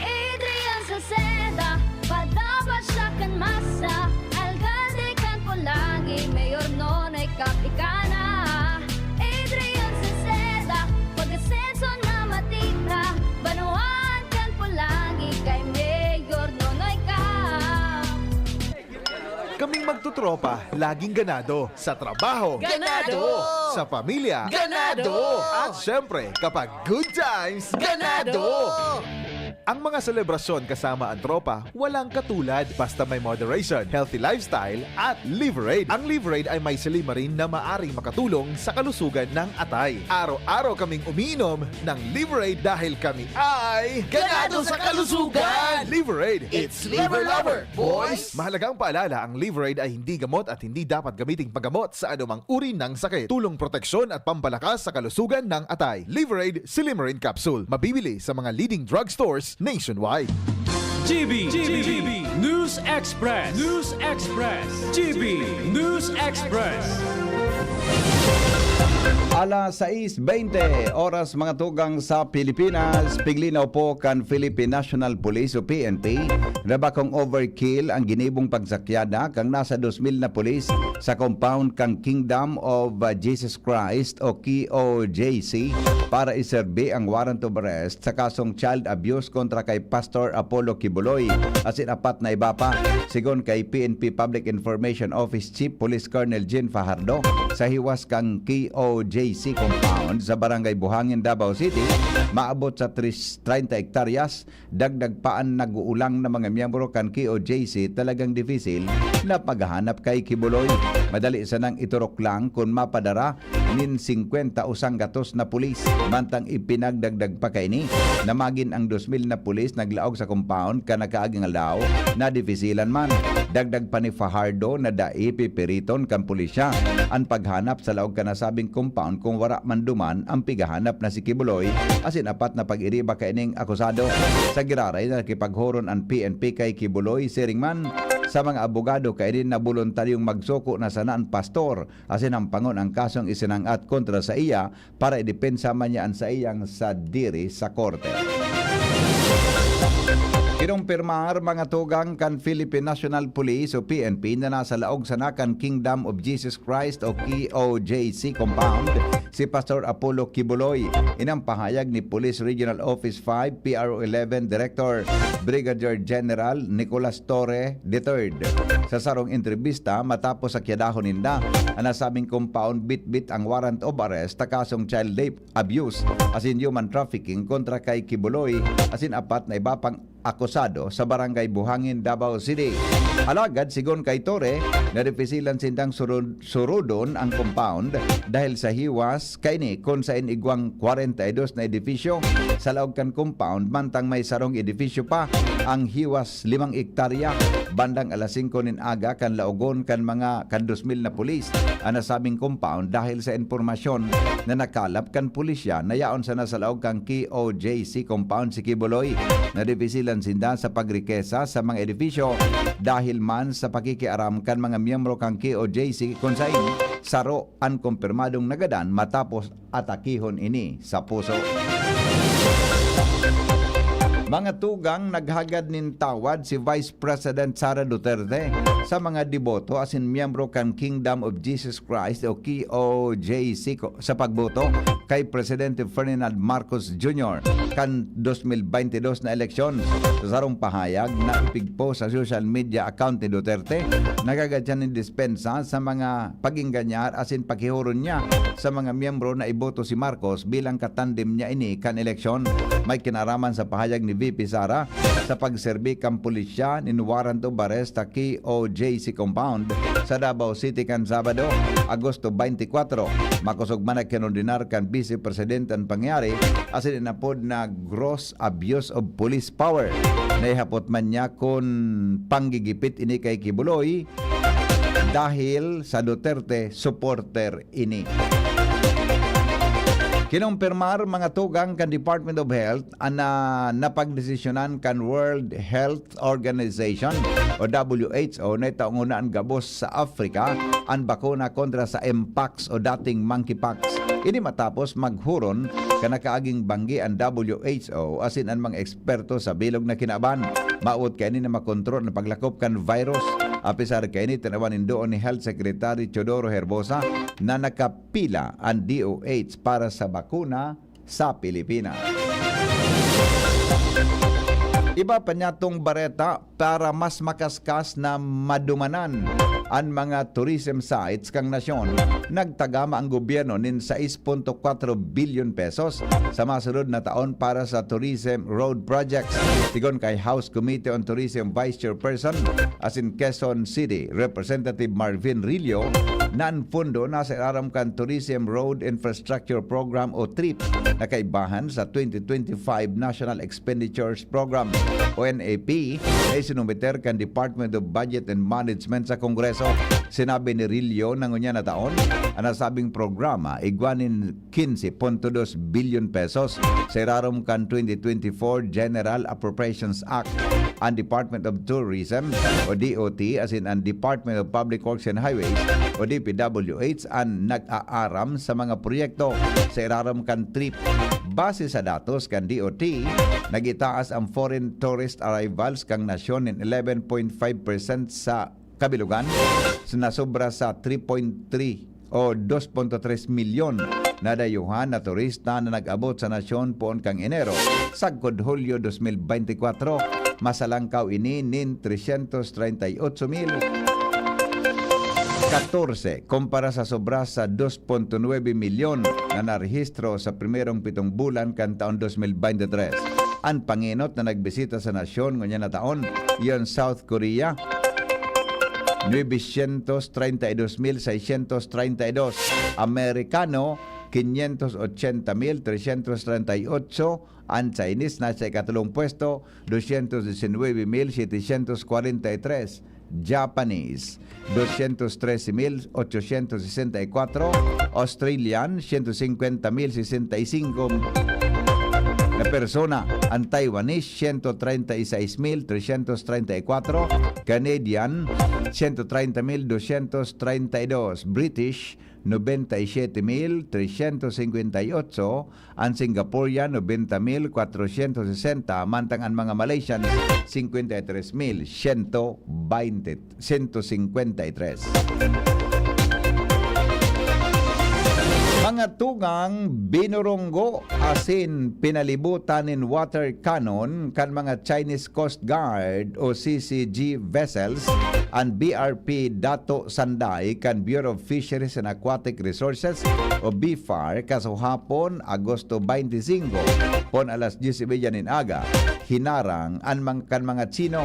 Adrian Salceda, padaba siya kan masa. Alkalde kan Polangui, Mayor Nonoy Cap ika na. Adrian Salceda, pag-asenso na matira. Banwaan kan Polangui kay Mayor Nonoy Cap. Kaming magtotropa, laging ganado. Sa trabaho. Ganado! Sa pamilya. Ganado! At syempre, kapag good times, ganado! Ang mga selebrasyon kasama ang tropa, walang katulad. Basta may moderation, healthy lifestyle, at Liverade. Ang Liverade ay may silymarin na maaring makatulong sa kalusugan ng atay. Araw-araw kaming umiinom ng Liverade dahil kami ay ganado sa kalusugan! Liverade, it's Liver Lover, boys! Mahalagang paalala, ang Liverade ay hindi gamot at hindi dapat gamiting paggamot sa anumang uri ng sakit. Tulong proteksyon at pampalakas sa kalusugan ng atay. Liverade Silymarin Capsule. Mabibili sa mga leading drugstores nationwide. G B, G B, News Express, News Express, G B News Express. Alas sais bente, oras mga tugang sa Pilipinas, piglinaw po kan Philippine National Police o P N P, na bakong overkill ang ginibong pagsakyada kan nasa dos mil na pulis sa compound kan Kingdom of, uh, Jesus Christ o K O J C para iserbi ang warrant of arrest sa kasong child abuse kontra kay Pastor Apollo Kibuloy asin apat na iba pa. Sigon kay P N P Public Information Office Chief Police Colonel Jean Fajardo, sa hiwas kan K O J C compound sa Barangay Buhangin, Davao City, maabot sa tris-, treinta hektaryas. Dagdag pa an nag-uulang na mga miyembro kan K O J C, talagang dipisil na paghahanap kay Kibuloy. Madali sanang iturok lang kun mapadara nin singkwenta o sanggatos na pulis. Mantang ipinagdagdag pa kaini na magin ang dos mil na pulis naglaog sa compound kan nakaaging aldaw, nadipisilan man. Dagdag pa ni Fajardo na dai pipiriton kan pulisya an paghanap sa laog kan nasabing compound kun wara man duman ang pigahanap na si Kibuloy asin apat na pag-iriba kaining akusado. Sa giraray na nakipaghoron an P N P kay Kibuloy, siring man sa mga abogado kaini na boluntaryong magsuko na sana an pastor asin hampangon ang kasong isinang-at kontra saiya para idepensa man niya an saiyang sadiri sa korte. Kinumpirmar, mga tugang, kan Philippine National Police o P N P na nasa laog sana kan Kingdom of Jesus Christ o K O J C compound si Pastor Apollo Kibuloy. Inang pahayag ni Police Regional Office five, P R O eleven Director Brigadier General Nicolas Torre the third. Sa sarong entrevista matapos sa kiyadahon ninda, an nasabing compound bitbit ang warrant of arrest ta kasong child rape, abuse, asin human trafficking kontra kay Kibuloy asin apat na iba pang akusado sa Barangay Buhangin, Davao City. Alagad, sigon kay Torre, nadipisilan sindang surud-, surudon ang compound dahil sa hiwas kaini kun sain igwang kwarenta y dos na edifisyo sa laog kan compound, mantang may sarong edifisyo pa ang hiwas limang ektarya. Bandang alas singko nin aga kan laogon kan mga kan dos mil na pulis an nasabing compound dahil sa impormasyon na nakalap kan pulisya na yaon sana sa laog kan K O J C compound si Kibuloy. Nadipisilan sinda sa pagrikesa sa mga edifisyo dahil man sa pakikiaram kan mga miyembro kan K O J C kun sain saro an kumpirmadong nagadan matapos atakihon ini sa puso. Mga tugang, naghagad nin tawad si Vice President Sara Duterte sa mga deboto asin miyembro kan Kingdom of Jesus Christ o K O J C ko-, sa pagboto kay Presidente Ferdinand Marcos Junior kan dos mil baynte dos na eleksyon. Sa sarong pahayag na ipigpost sa social media account ni Duterte, naghagad siya nin dispensa sa mga pag-engañar asin pakihuron niya sa mga miyembro na iboto si Marcos bilang katandem niya ini kan eleksyon. May kinaraman sa pahayag ni V P Sara sa pagserbi kan pulisya nin warrant of arrest sa K O J C compound sa Davao City kan Sabado, Agosto twenty-four. Makosog man na kinordinar kan Vice Presidente an pangyayari asin inapod na gross abuse of police power. Naihapot man niya kun panggigipit ini kay Quiboloy dahil sa Duterte supporter ini. Kinumpirmar, mga tugang, kan Department of Health an, ah, napagdesisyonan kan World Health Organization o W H O na itaon ngona an gabos sa Africa an bakuna kontra sa Mpox o dating monkeypox. Ini matapos maghuron kan nakaaging banggi an W H O asin an mga eksperto sa bilog na kinaban. Maabot kaini na makontrol an paglakop kan virus. Apisar kaini, tinawan nin duon ni Health Secretary Teodoro Herbosa na nakapila an D O H para sa bakuna sa Pilipinas. Iba pa niyatong bareta, para mas makaskas na madumanan an mga tourism sites kan nasyon, nagtagama an gobyerno nin sais punto kwatro bilyon pesos sa masunod na taon para sa tourism road projects. Sigon kay House Committee on Tourism Vice Chairperson asin Quezon City Representative Marvin Rillo, na an pondo nasa irarom kan Tourism Road Infrastructure Program o TRIP na kaibahan sa twenty twenty-five National Expenditures Program o N A P na isinumiter kan Department of Budget and Management sa Kongreso. Sinabi ni Rillo na ngunyan na taon, an nasabing programa igwa nin quince punto dos bilyon pesos sa irarom kan twenty twenty-four General Appropriations Act. An Department of Tourism o D O T asin an Department of Public Works and Highways o D P W H an nag-aaram sa mga proyekto sa irarom kan TRIP. Base sa datos kan D O T, nagitaas an foreign tourist arrivals kan nasyon nin eleven point five percent sa kabilugan, nasobra sa three point three o dos punto tres milyon na dayuhan na turista na nag-abot sa nasyon poon kan Enero sagkod Hulyo dos mil baynte kwatro. Masalangkaw ini nin trescientos treinta y ocho mil katorse kumpara sa sobra sa dos punto nuebe milyon na narehistro sa primerong pitong bulan kan taon dos mil baynte tres. An pangenot na nagbisita sa nasyon ngunyan na taon, iyon South Korea, nuebe syentos treinta y dos mil seiscientos treinta y dos, Amerikano, quinientos ochenta mil trescientos treinta y ocho, an Chinese nasa ikatolong pwesto, doscientos diecinuebe mil setecientos cuarenta y tres, Japanese, doscientos trece mil ochocientos sesenta y cuatro, Australian, ciento cincuenta mil sesenta y cinco na persona, an Taiwanese, ciento treinta y seis mil trescientos treinta y cuatro, Canadian, ciento treinta mil doscientos treinta y dos, British, noventa y siete mil trescientos cincuenta y ocho, an Singaporean, noventa mil cuatrocientos sesenta, mantang an mga Malaysian, cincuenta y tres mil ciento veinte, ciento cincuenta y tres. Mga tugang, binurunggo asin pinalibutan nin water cannon kan mga Chinese Coast Guard o C C G vessels an B R P Dato Sanday kan Bureau of Fisheries and Aquatic Resources o BFAR kasuhapon, Agosto twenty-five, pon alas dyes y media nin aga, hinarang an mang-, kan mga Chino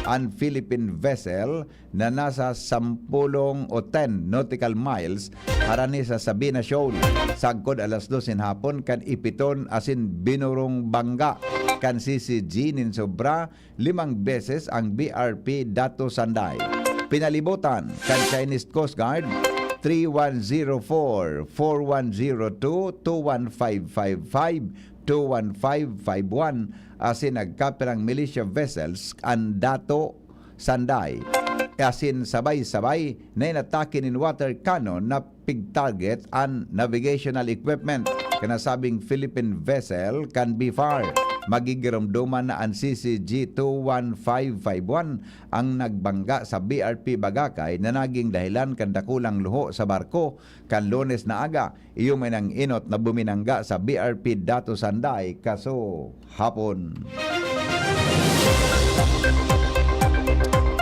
an Philippine vessel na nasa sampolong o ten nautical miles harani sa Sabina Shoal, sagkod alas dos nin hapon kan ipiton asin binurong bangga kan C C G nin sobra limang beses ang B R P Dato Sanday. Pinalibutan kan Chinese Coast Guard, three one zero four, four one zero two, two one five five five, two one five five one, asin nagkapirang militia vessels an Dato Sanday. Asin sabay-sabay na inatake nin water cannon na pig-target an navigational equipment kan nasabing Philippine vessel kan BFAR. magigiromdoman na an C C G two one five five one ang nagbangga sa B R P Bagakay na naging dahilan kan dakulang luho sa barko kan Lunes na aga. Iyo man ang enot na buminangga sa B R P Dato Sanday kaso hapon.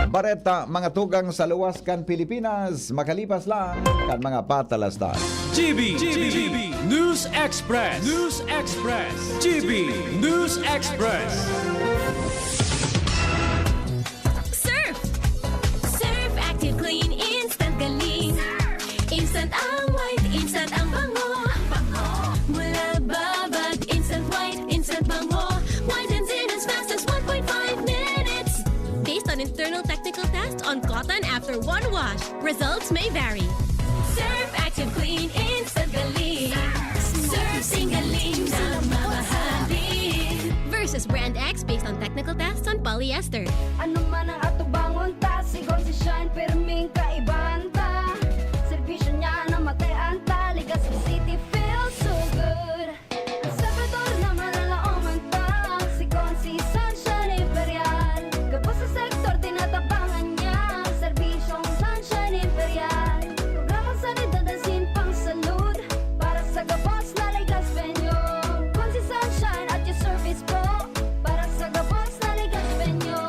Bareta, mga tugang sa luwas kan Pilipinas, makalipas lang kan mga patalastas. G B, G B, News Express, News Express, G B News Express. Surf! Surf Active Clean Instant Galing. Instant ang white, instant ang bango. Mula babad, instant white, instant bango. Whitens in as fast as one point five minutes. Based on internal technical test on cotton after one wash, results may vary. Surf Active Clean Instant Galing. Surf Sing Galing na mamahalin. Versus Brand X based on technical tests on polyester. Ano man ang atubangon ta, sigon si Shine, pirming kaibahan ta. Serbisyo niya na matayan ta, Legazpi City feels so good. Ang servidor na malalaoman ta, sigon si Sunshine Imperial. Gabos sa sektor, tinatabangan niya, serbisyong Sunshine Imperial. Programang sanidad asin pang salud, para sa gabos na Legazpeño. Kun si Sunshine at your service po, para sa gabos na Legazpeño.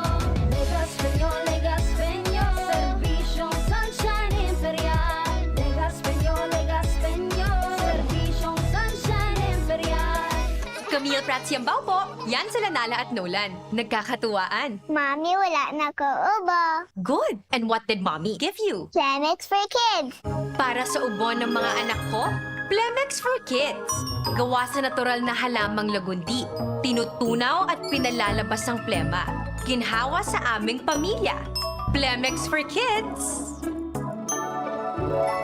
Legazpeño, Legazpeño, serbisyong Sunshine Imperial. Legazpeño, Legazpeño, serbisyong Sunshine Imperial. Camille Prats Yambao po. Yan sila Nala at Nolan. Nagkakatuwaan. Mami, wala na ko ubo. Good. And what did mommy give you? Planex for kids. Para sa ubo ng mga anak ko, Plemex for Kids. Gawa sa natural na halamang lagundi. Tinutunaw at pinalalabas ang plema. Ginhawa sa aming pamilya. Plemex for Kids.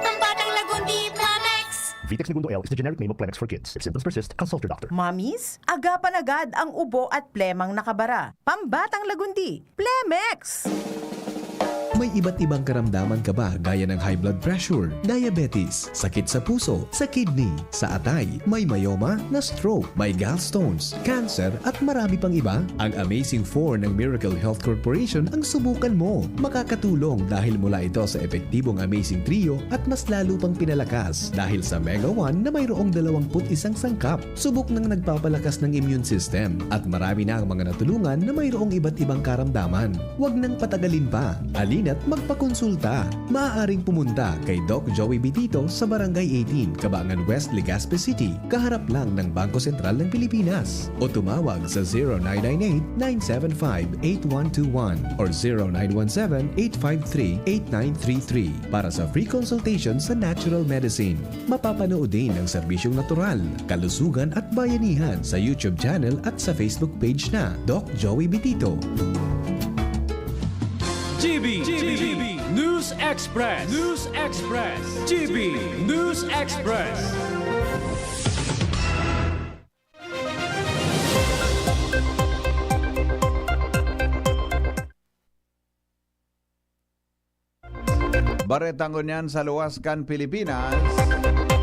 Pambatang Lagundi, Plemex! Vitex Negundo L is the generic name of Plemex for kids. If symptoms persist, consult your doctor. Mommies, agapan agad ang ubo at plemang nakabara. Pambatang Lagundi, Plemex! May iba't ibang karamdaman ka ba gaya ng high blood pressure, diabetes, sakit sa puso, sa kidney, sa atay, may myoma, na stroke, may gallstones, cancer at marami pang iba? Ang Amazing four ng Miracle Health Corporation ang subukan mo. Makakatulong dahil mula ito sa epektibong Amazing Trio at mas lalo pang pinalakas dahil sa Mega one na mayroong dalawampu't isang sangkap. Subok nang nagpapalakas ng immune system at marami na ang mga natulungan na mayroong iba't ibang karamdaman. Huwag nang patagalin pa. Halina't magpakonsulta. Maaaring pumunta kay Doc Joey Bitito sa Barangay eighteen, Cabangan West, Legazpi City, kaharap lang ng Bangko Sentral ng Pilipinas. O tumawag sa zero nine nine eight, nine seven five, eight one two one or zero nine one seven, eight five three, eight nine three three para sa free consultation sa natural medicine. Mapapanood din ang serbisyong natural, kalusugan at bayanihan sa YouTube channel at sa Facebook page na Doc Joey Bitito. G B, G B, News Express, News Express, G B, News Express. Bareta ngunyan sa luwas kan Pilipinas,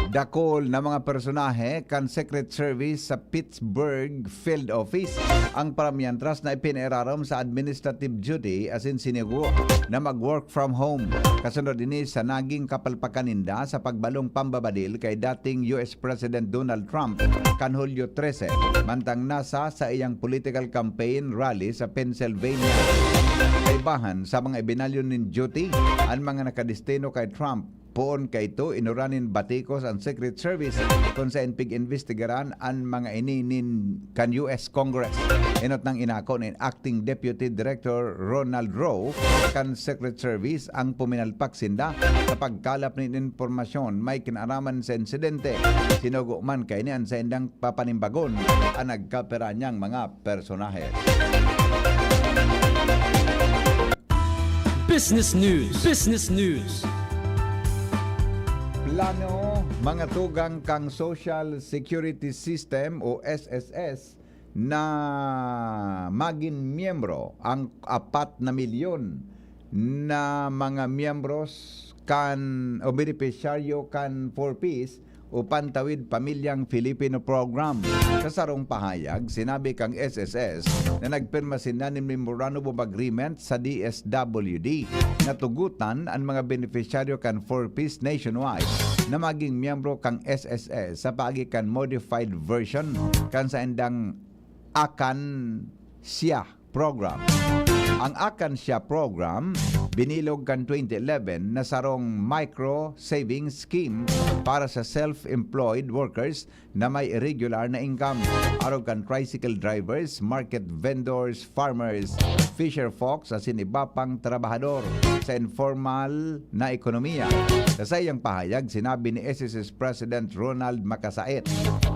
dakul na mga personahe kan Secret Service sa Pittsburgh Field Office ang paramientras na ipinairarom sa administrative duty asin sinugo na mag-work from home. Kasunod ini sa naging kapalpakan ninda sa pagbalong pambabadil kay dating U S President Donald Trump kan Hulyo trese, mantang nasa saiyang political campaign rally sa Pennsylvania. Kaibahan sa mga ibinalyo nin duty, an mga nakadestino kay Trump, poon kaidto inuranin batikos an Secret Service kun saen pig-imbestigaran an mga ini nin kan U S Congress. Enot nang inako nin Acting Deputy Director Ronald Rowe kan Secret Service ang puminalpak sinda sa pagkalap nin impormasyon may kinaraman sa insidente. Sinugo man kaini an saindang papanimbagon an nagkapira niyang mga personahe. Business News. Business News. Plano, mga tugang kan Social Security System o S S S na magin miyembro ang apat na milyon na mga miyembros kan o benepisyaryo kan four Ps o Pantawid Pamilyang Filipino Program. Sa sarong pahayag, sinabi kan S S S na nagpirma sinda nin Memorandum of Agreement sa D S W D na tugutan an mga benepisyaryo kan Four Ps nationwide na magin miyembro kan S S S sa paagi kan modified version kan saindang Akan Siya Program. Ang Akan Siya Program, binilog kan twenty eleven na sarong micro savings scheme para sa self-employed workers na may irregular na income, arog kan tricycle drivers, market vendors, farmers, fisher folks, asin iba pang trabahador sa informal na ekonomiya. Sa saiyang pahayag, sinabi ni S S S President Ronald Makasait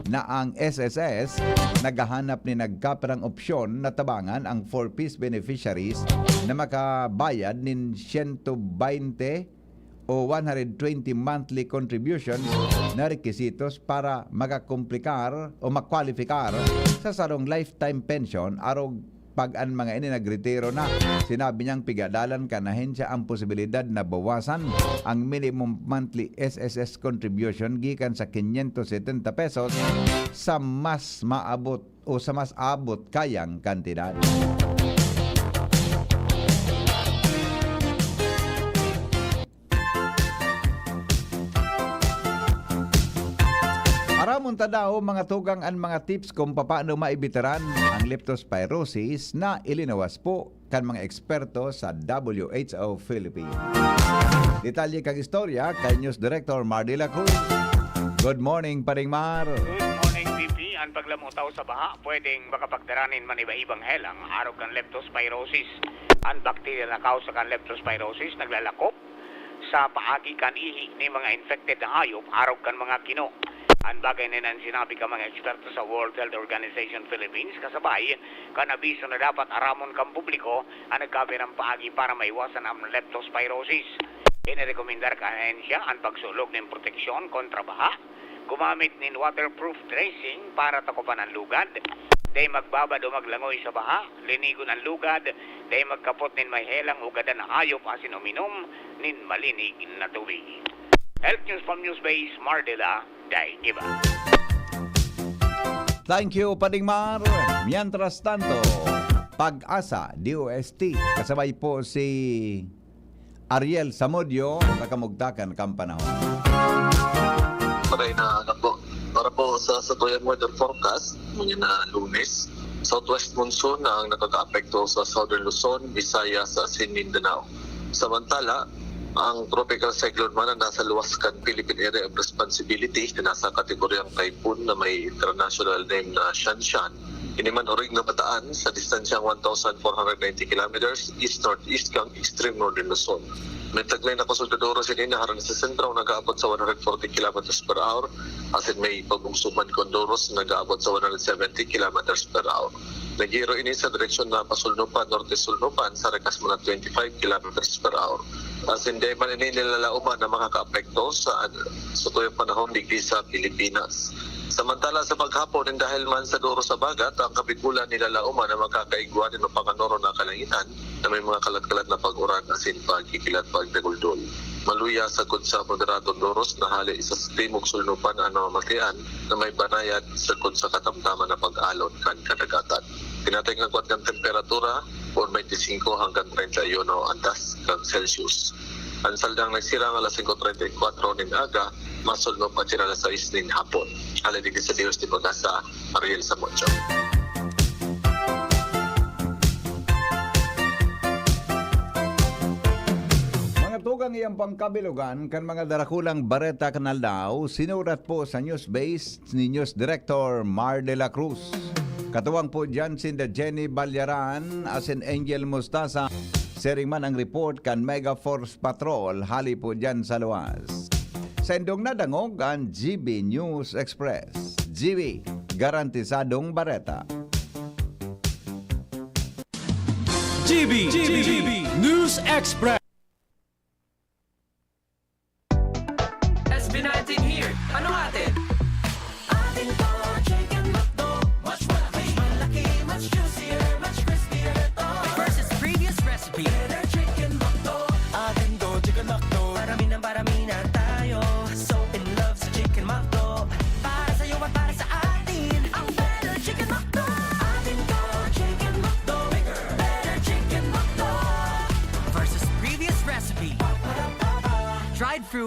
na ang S S S naghahanap ni nagkapirang opsyon na tabangan ang Four Ps beneficiaries na makabayad nin siyento baynte o one hundred twenty monthly contributions na rekisitos para makakumplikar o makwalipikar sa sarong lifetime pension arog pag an mga ini nagretiro na. Sinabi niyang pigadalan kan ahensya ang posibilidad na bawasan ang minimum monthly S S S contribution gikan sa quinientos setenta pesos sa mas maabot o sa mas abot kayang kantidad. Aramon ta daw, mga tugang, an mga tips kung papaano maibitaran ang leptospirosis na ilinawas po kan mga eksperto sa W H O Philippines. Detalye kang istorya kay News Director Mar de la Cruz. Good morning, Paring Mar. Good morning, V P. An paglamutaw sa baha pwedeng makapagdara nin maniba-ibang helang arog kan leptospirosis. An bakterya na kausa kan leptospirosis naglalakop sa paagi kan ihi nin mga infected na hayop arog kan mga kino. An bagay na ini an sinabi kan mga eksperto sa World Health Organization Philippines, kasabay kan abiso na dapat aramon kan publiko an nagkapirang paagi para maiwasan an leptospirosis. Inirekomendar kan ahensya an pagsulog nin proteksyon kontra baha, gumamit nin waterproof dressing para takopan an lugad, dai magbabad o maglangoy sa baha, linigon an lugad, dai magkapot nin may helang o gadan na hayop asin uminom nin malinig na tubig. Health News from Newsbase, Mar de la Cruz. Thank you, Paring Mar. Mientras tanto, Pag-asa, D O S T, kasabay po si Ariel Zamudio, sa kamugtakan kan panahon. Maray na ano po. Para po sa satuyang weather forecast, ngunyan na Lunes, southwest monsoon na ang nakakaapekto sa Southern Luzon, Visayas, asin Mindanao. Samantala, ang Tropical Cyclone Mana nasa luwas kan Philippine Area of Responsibility na nasa kategoryang typhoon na may international name na Shanshan. Ini man orig na bataan sa distansyang one thousand four hundred ninety kilometers east-northeast kan extreme northern Luzon. May taglay na kusog na doros ini na harani sa sentro, nag-aabot sa one hundred forty kilometers per hour, asin may pabugso man kan doros na nag-aabot sa one hundred seventy kilometers per hour. Naghihiro ini sa direksyon na pasulnupan, norte-sulnupan, sa rakas mga twenty-five kilometers per hour. Asin dai man ini nilalaoman na makakaapekto sa, sa tuyang panahon digdi sa Pilipinas. Samantala, sa paghapon, nin dahil man sa doros sa bagat, ang Kabikulan nilalaoman na makakaigwa nin mapanganoron na kalangitan na may mga kalat-kalat na pag-uran asin pagkikilat pagdaguldol. Maluya sagkod sa moderadong doros na hale sa timog sulnupan an namamatean na may banayad sagkod sa katamtaman na pag-alon kan kadagatan. Pinatay kan agwat kan temperatura, forty-five hanggang treinta y uno antas kan Celsius. An saldang nagsirang alas singko treinta y kuwatro nin aga, masulnop pa alas sais nin hapon. Hale digdi sa Dios ni Pagasa, Ariel Samocho. Mga tugang, iyan pang kabilugan kan mga darakulang bareta kan aldaw, sinurat po sa Newsbase ni News Director Mar de la Cruz. Katuwang po diyan sinda Jenny Balyaran asin Angel Mostasa. Siring man ang report kan Mega Force Patrol hali po diyan sa luwas. Sa indong nadangog an G B News Express. G B, garantisadong bareta. G B, G B News Express. S B nineteen here. Ano atin? Atin to, Chicken McDo. Mas malaki, malaki, mas juicier, mas crispier to. Versus previous recipe. Better Chicken McDo. Atin to, Chicken McDo. Parami ng parami na tayo. So in love sa Chicken McDo.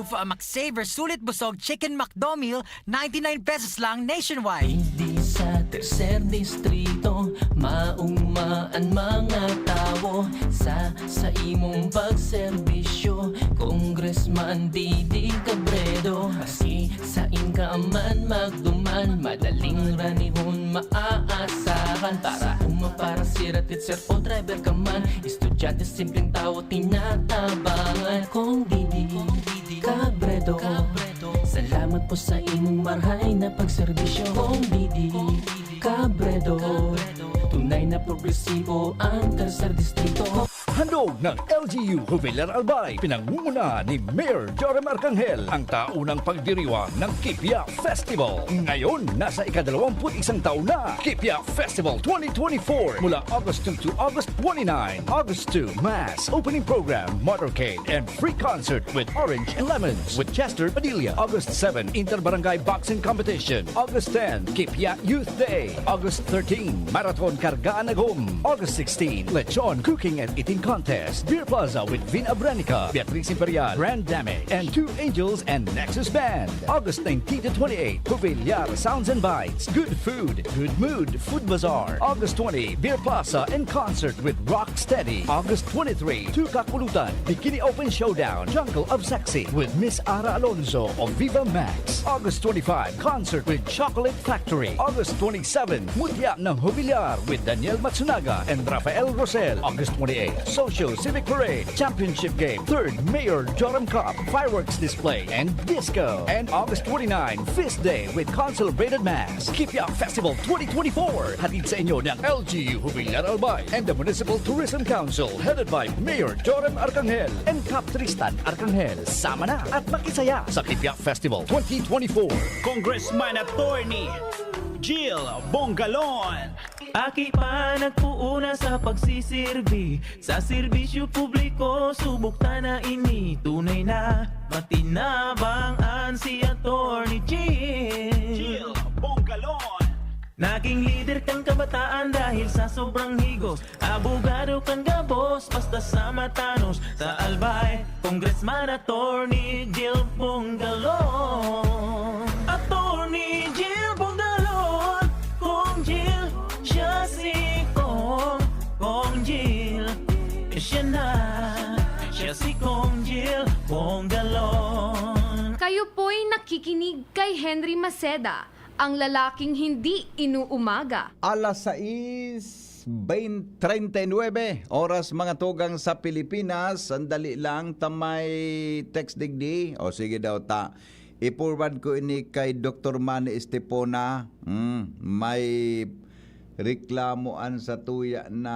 Mag-savor sulit busog Chicken McDo meal, ninety-nine pesos lang nationwide. Digdi sa tercer distrito, mauma an mga tawo sa saimong pagserbisyo, Congressman Didi Cabredo. Maski sain ka man magduman, madaling ranihon maaasahan. Para uma, para sira, teacher o driver ka man, estudyante, simpleng tawo, tinatabangan. Kong Didi Cabredo, salamat po sa imong marhay na pagserbisyo. Kong Didi Cabredo, tunay na progresibo ang tercer distrito. Handog ng L G U Jubilar Albay, pinangungunahan ni Mayor Joram Arcangel, ang taunang pagdiriwang ng Kipia Festival. Ngayon, nasa ikadalawamput isang taon na, Kipia Festival twenty twenty-four, mula August two to August twenty-nine. August two, Mass, opening program, motorcade, and free concert with Orange and Lemons with Chester Padilla. August seven, Inter-Barangay Boxing Competition. August ten, Kipia Youth Day. August thirteen, Marathon Kargaan Agom. August sixteen, Lechon Cooking and Eating Contest. Beer Plaza with Vin Abranica, Beatriz Imperial, Brand Damage, and Two Angels and Nexus Band. August nineteen to twenty-eight, Jubilar Sounds and Bites. Good food, good mood, Food Bazaar. August twenty, Beer Plaza in concert with Rocksteady. August twenty-three, Tuka Kulutan, Bikini Open Showdown, Jungle of Sexy with Miss Ara Alonso of Viva Max. August twenty-five, concert with Chocolate Factory. August twenty-seven, Mutya ng Jubilar with Daniel Matsunaga and Rafael Rosel. August twenty-eight, Social Civic Parade, Championship Game, third Mayor Joram Cup, fireworks display, and disco. And August twenty-nine, Feast Day with Consul Braided Mass. Kipia Festival twenty twenty-four, hatid sa inyo ng L G U Jubilar Albay and the Municipal Tourism Council, headed by Mayor Joram Arcangel and Cap Tristan Arcangel. Sama na at makisaya sa Kipia Festival twenty twenty-four. Congressman Attorney Jill Bongalon. Aki pa nagpuuna sa pagsisirbi sa serbisyo publiko, subok ta na ini. Tunay na matinabang an si Attorney Jill. Jill Bongalon. Naging lider kan kabataan dahil sa sobrang higos. Abogado kan gabos, basta sa matanos. Sa Albay, Congressman Attorney Jill Bongalon. Attorney Jill Bongalon, Kong Jill, siya si Kong, Kong Jill, siya na, siya si Kong Jill Bongalon. Kayo po'y nakikinig kay Henry Maceda, ang lalaking hindi inuumaga. Alas sais, bain-, treinta y nuebe, oras mga tugang sa Pilipinas. Sandali lang, ta may text digdi. O sige daw ta. I-forward ko ini kay Doktor Manny Estepona. Hmm, may reklamo an satuya na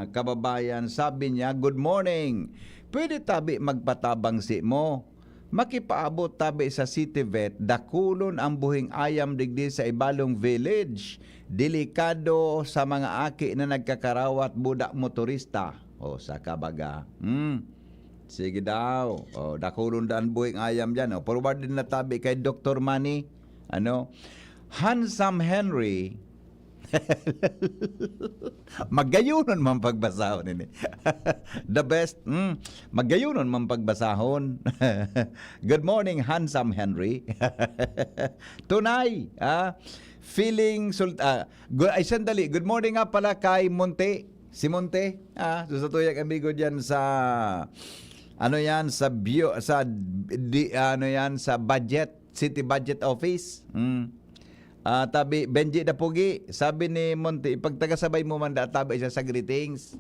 kababayan. Sabi niya, "Good morning. Pwede tabi magpatabang si mo? Makipaabot tabi sa City Vet, dakulon ang buhing ayam digdi sa Ibalong Village. Delikado sa mga aki na nagkakarawat, buda motorista." O, saka baga. Hmm. Sige daw. O, dakulon daan buhing ayam dyan. O, forward din na tabi kay Doktor Manny. Ano? Handsome Henry. Magayonon man pagbasahon ini. The best. Mm. Magayonon man pagbasahon. Good morning, Handsome Henry. Tunay, ah, feeling sult-, ah, gu-, ay, sandali. Good morning nga pala kay Monte. Si Monte, ah, so sa tuyang amigo diyan sa, ano yan, sa bio, sa, di, ano yan, sa budget, city budget office. Mm. Ah, tabi, Benji Dapugi, sabi ni Monte, ipagtaga sabay mo man da tabi siya sa greetings.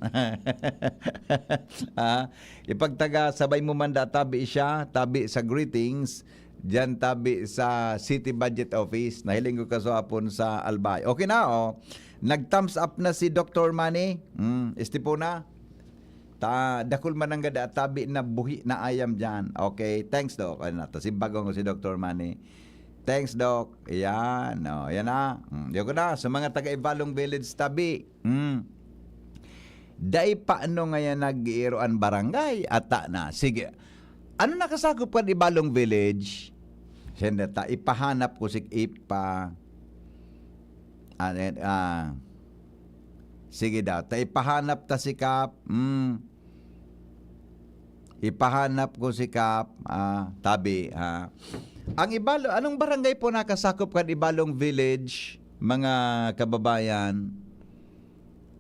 Ah, ipagtaga sabay mo man da tabi siya, tabi sa greetings, diyan tabi sa City Budget Office. Nahiling ko kaswapon sa Albay. Okay na, oh. Nag-thumbs up na si Doktor Manny. Mm, Estipona. Ta, dakul man ang gada tabi na buhi na ayam diyan. Okay, thanks, Doc. Ano na, ta, simbagong ko si Doktor Manny. Thanks, Doc. Ayan, oh, yan na. Mm, yun ko na, sa mga taga Ibalong Village tabi. Mm. Dai pa ano ngayon nag-iiro an barangay? Ata na. Sige. Ano nakasakop kan Ibalong Village? Siyempre, ta, ipahanap ko si ipa... Ano yan? Ah, sige daw. Ta, ipahanap ta si Kap. Mm. Ipahanap ko si Kap, ah, tabi, ha. Ang Ibalo, anong barangay po nakasakop kan Ibalong Village, mga kababayan?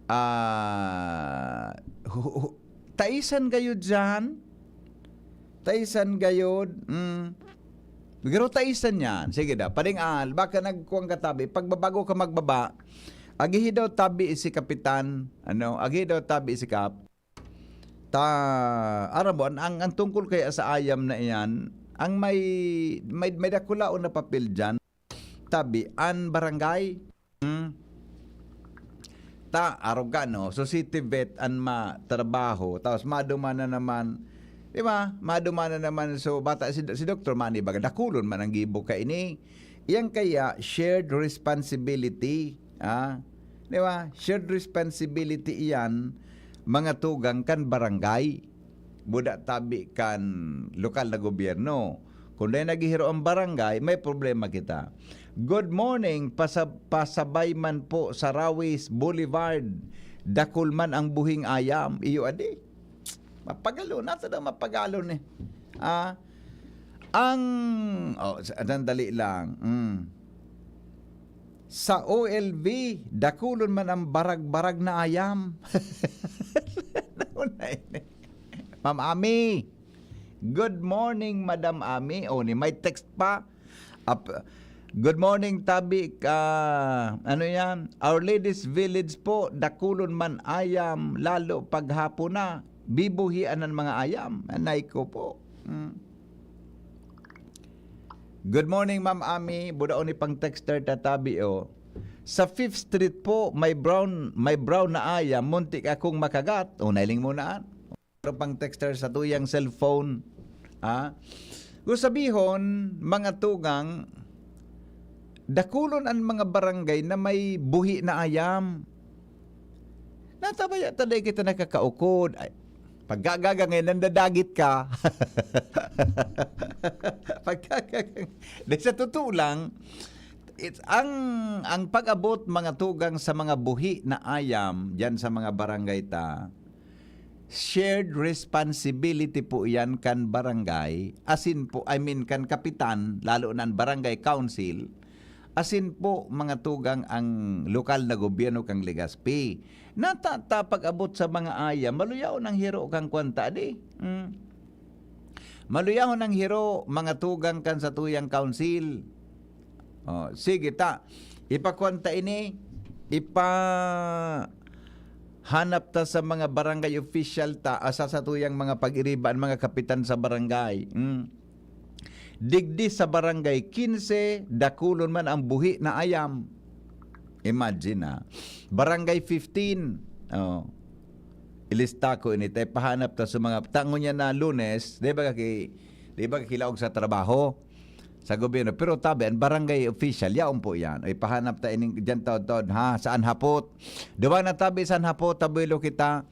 Ah, hu-, hu-, Taisan gayud diyan? Taisan gayud? Mm. Pero Taisan yan. Sige daw, pading-al, baka nagkuwang ka tabi. Pagbabago ka magbaba, agihi daw tabi si Kapitan, ano, agihi daw tabi si Kap. Ta, aram mo, ang, ang, ang tungkol kaya sa ayam na iyan, ang may, may, may dakulaon na papel diyan, tabi, an barangay. Hmm. Ta, arog ka, no? So, city vet an matrabaho, tapos maduman na naman, di ba? Maduman na naman, so, bata, si, si Doktor Manny, baga, dakulon man ang gibo kaini. Iyan kaya, shared responsibility, ah? Di ba? Shared responsibility iyan, mga tugang kan barangay. Buda tabi kan lokal na gobyerno. Kung dai naghihiro ang barangay, may problema kita. Good morning, pasa-, pasabay man po sa Rawis Boulevard. Dakul man ang buhing ayam. Iyo adi. Mapagalo, nasa daw mapagalo ni. Ah, ang, oh, sa-, sandali lang. Mm. Sa O L V, dakulon man ang barag-barag na ayam. Nauna ini. Ma'am Ami. Good morning, Madam Ami. Oh, ni may text pa. Ap-, good morning, tabi ka. Ano yan? Our Lady's Village po, dakulon man ayam, lalo paghapon na. Bibuhian ang mga ayam. Anay ko po. Mm. Good morning, Ma'am Ami. Budaon ni pang texter tatabi, oh. Sa Fifth Street po, may brown, may brown na ayam, muntik akong makagat. O, nailing mo na. Pero pang texter sa tuyang cellphone, ha? Kung sabihon, mga tugang, dakulon an mga barangay na may buhi na ayam. Natabaya ta dai kita nakakaukod. Ay, pagkagaga ngayon, nandadagit ka. Pagkagaga. Dahil sa totoo lang, it's, ang, ang pag-abot, mga tugang, sa mga buhi na ayam, dyan sa mga barangay ta, shared responsibility po iyan kan barangay, asin po, I mean, kan kapitan, lalo na ang barangay council, asin po, mga tugang, ang lokal na gobyerno kan Legazpi. Nata ta pag-abot sa mga ayam, maluyahon ang hiro kan kwan ta, di? Mm. Maluyahon ang hiro, mga tugang, kan satuyang council. Oh, sige ta. Ipakwan ta ini, ipahanap ta sa mga barangay official ta, asa sa tuyang mga pag-iriba, ang mga kapitan sa barangay. Mm. Digdi sa Barangay Quince, dakulon man ang buhi na ayam. Imagine, ha. Barangay fifteen, oh, ilista ko ini, ta ipahanap ta sa mga, tangon niya na Lunes, di ba kaki-, di ba kakilaog sa trabaho? Sa gobyerno. Pero tabi, ang barangay official, yaon po yan. O ipahanap ta ining dyan taod-taod, ha? Saan hapot? Duwa na tabi, saan hapot? Tabuelo kita.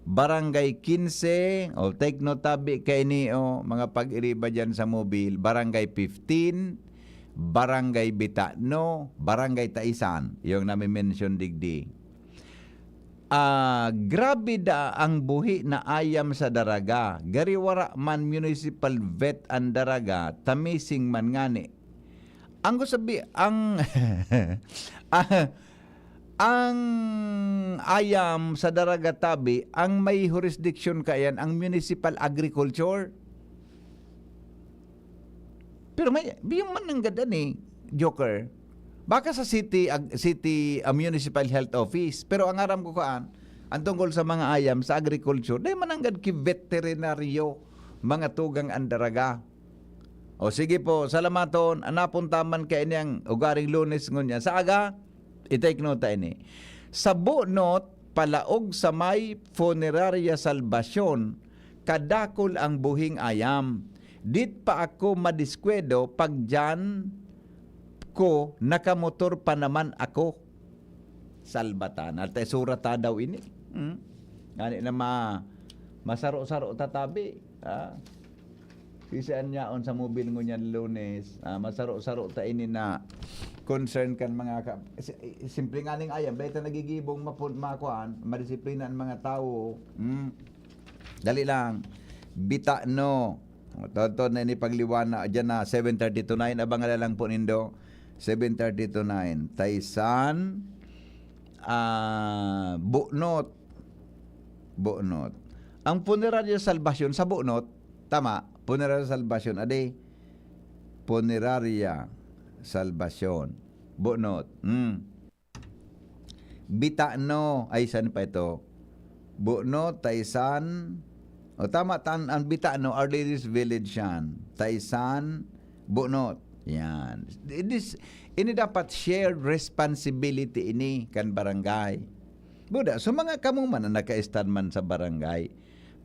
Barangay quince, o take note tabi kaini, o, mga pag-iriba dyan sa mobil. Barangay fifteen, Barangay Bitano, Barangay Taisan. Yung nami-mention digdi. Ah, grabe da ang buhi na ayam sa Daraga. Gari wara man municipal vet an Daraga, tamising man ngani. Ang gusto sabi, ang, ah, ang ayam sa Daraga tabi, ang may jurisdiction kaiyan, ang municipal agriculture. Pero may, biyong man nanggad ani, Joker. Baka sa city, ag-, city, ah, municipal health office. Pero ang aram ko kaan, ang tungkol sa mga ayam, sa agriculture, dai mananggad ki veterinaryo, mga tugang an Daraga. O sige po, salamaton, anapon taman kaini ang ugaring Lunes ngunyan. Sa aga, i-take note ta ini. Sa bunot, palaog sa may Funeraria Salvacion, kadakol ang buhing ayam. Dit pa ako madiskwado pag diyan ko nakamotor pa naman ako. Salbatan. At isura ta daw ini. Hmm? Ngani na ma-, masaro-saro tatabi. Ah. Sisian yaon sa mobil ngunyan Lunes. Ah, masaro-saro ta ini na concern kan mga ka-, si-, simple nga ning ayam, dahil ta nagigibong mapun-, makuan, madisiplina ang mga tawo. Hmm. Dali lang. Bitano. Totoo na ini pagliwana dyan na seven thirty to nine. Abangan na lang po nindo. Seven thirty to nine. Taysan, ah, Bunot. Bunot. Ang Punerarya Salvacion sa Bunot. Tama. Punerarya Salvacion. Ade. Punerarya Salvacion. Bunot. Hmm. Bitano. Ay, saan pa ito? Bunot, Taysan. O, tama, tan-, ang Bitano, Our Lady's Village yan. Taysan, Bunot. Yan. It is, ini dapat shared responsibility ini kan barangay. Buda, so mga kamo man na naka-stand man sa barangay,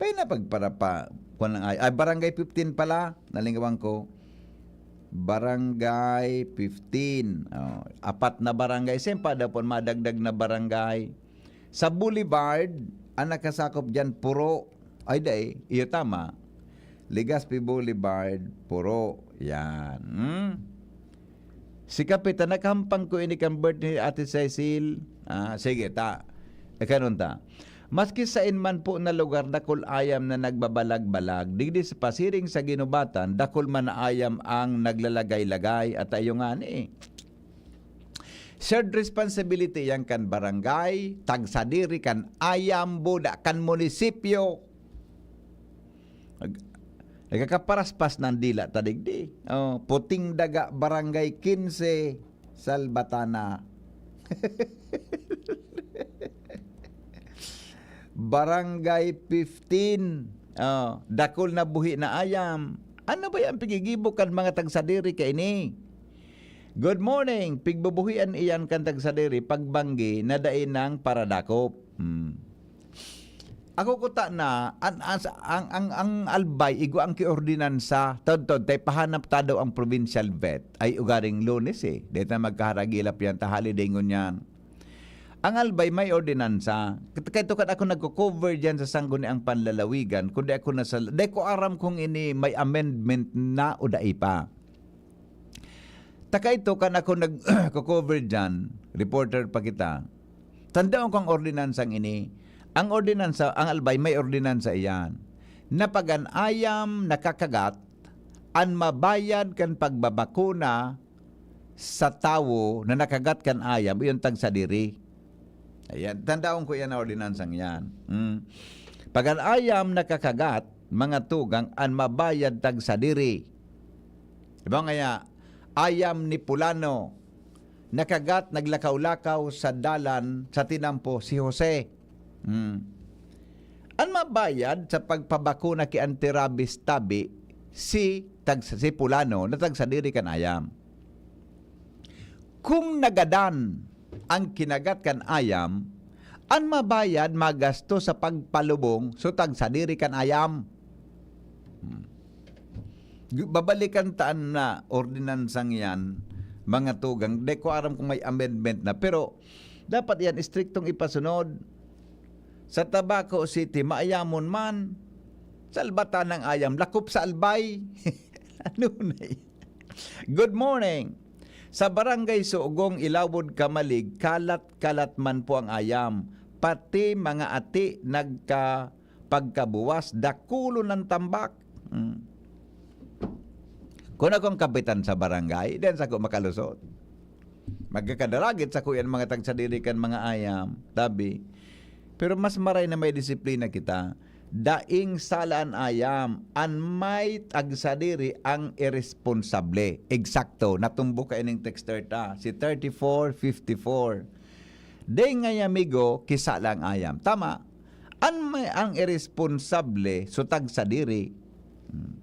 pwede na pagparapa, kung lang ay, ay, barangay fifteen pala, nalingawan ko. Barangay fifteen. Oh, apat na barangay. Siyempre, dapat madagdag na barangay. Sa Boulevard, ang nakasakop dyan, Puro. Ay, dai. Iyo, tama. Legazpi Boulevard, Puro. Yan. Hmm? Si Kapitan, nakahampang ko ini kan birthday ni Ate Cecil. Ah, sige, ta. Ikanon ta. Maski sain man po na lugar, dakul ayam na nagbabalag-balag. Digdi sa Pasiring sa Ginubatan, dakul man na ayam ang naglalagay-lagay. At ayo nga ni. Shared responsibility yan kan barangay, tagsadiri kan ayam, buda kan munisipyo. Nag-, nagkakaparaspas ng dila ta digdi. Oh, Puting Daga, Barangay quince, Salvatana. Barangay fifteen. Oh, dakul na buhi na ayam. Ano ba yan pigigibo kan mga tagsadiri kaini? Good morning. Pigbubuhian iyan kan tagsadiri pagbanggi na dai nang paradakop. Hmm. Ako kuta na, an-, as-, ang, ang, ang Albay, igwa ang kiordinansa. Todtod, tay pahanap ta daw ang provincial vet. Ay, ugaring Lunes eh. Dahil na magkaharagilap yan, tahali dingon yan. Ang Albay may ordinansa. Kat-, kay tukan ako nagko-cover diyan sa Sangguniang Panlalawigan, kundi ako nasa, di ko aram kung ini may amendment na o dai pa. Taka ito kan ako nagko-cover diyan, reporter pa kita. Tandaan ko ang ordinansang ini. Ang ordinansa, ang Albay may ordinansa iyan. Na pag an ayam nakakagat, an mabayad kan pagbabakuna sa tawo na nakagat kan ayam, iyon tagsadiri. Ayan, tandaon ko yan na ordinansang yan. Mm. Pag an ayam nakakagat, mga tugang, an mabayad tagsadiri. Diba ngaya, ayam ni Pulano, nakagat, naglakaw-lakaw sa dalan, sa tinampo, si Jose. Mm. An mabayad sa pagpabakuna ki anti-rabies tabi, si tag-, si Pulano na tagsadiri kan ayam. Kung nagadan ang kinagat kan ayam, an mabayad magasto sa pagpalubong so tagsadiri kan ayam. Hmm. Babalikan ta an na ordinansang yan, mga tugang. Di ko aram kung may amendment na, pero dapat yan istriktong ipasunod. Sa Tabaco City, maayamon man. Salbatan ng ayam, lakop sa Albay. Ano na yun? Good morning. Sa Barangay Sugong, Ilawod, Camalig, kalat-kalat man po ang ayam. Pati mga ati nagka-, pagkabuwas, dakulon ng tambak. Hmm. Kung ako ang kapitan sa barangay, then sa ko makalusot. Magkakadaragit sa kuyan mga tagsadiri kan mga ayam, tabi. Pero mas maray na may disiplina kita. Daing sala an ayam, an may tagsadiri ang iresponsable. Eksakto, natumbok ka ining texter ta, si thirty-four fifty-four. Dai nga amigo, kisala ang ayam. Tama, an may, ang iresponsable, so tagsadiri. Hmm.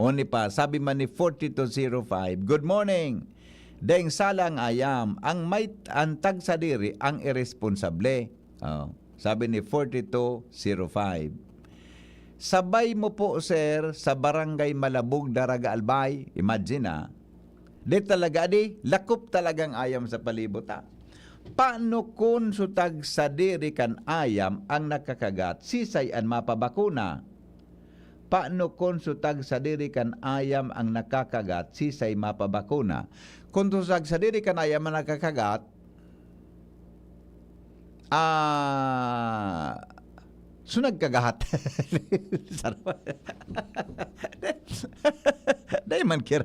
Oni pa, sabi man ni forty-two zero five, "Good morning. Daing sala ang ayam, ang may, ang tagsadiri ang iresponsable." Oh, sabi ni forty-two zero five. "Sabay mo po, sir, sa Barangay Malabog, Daraga, Albay." Imagine, ah. Di talaga, di, lakop talagang ayam sa palibot, ah. Paano kun so tagsadiri kan ayam ang nakakagat, sisay an mapabakuna? Paano kun so tagsadiri kan ayam ang nakakagat, sisay mapabakuna? Kun so tagsadiri kan ayam ang nakakagat, ah, So, nagkagahat. Sarawa-, dai man kira.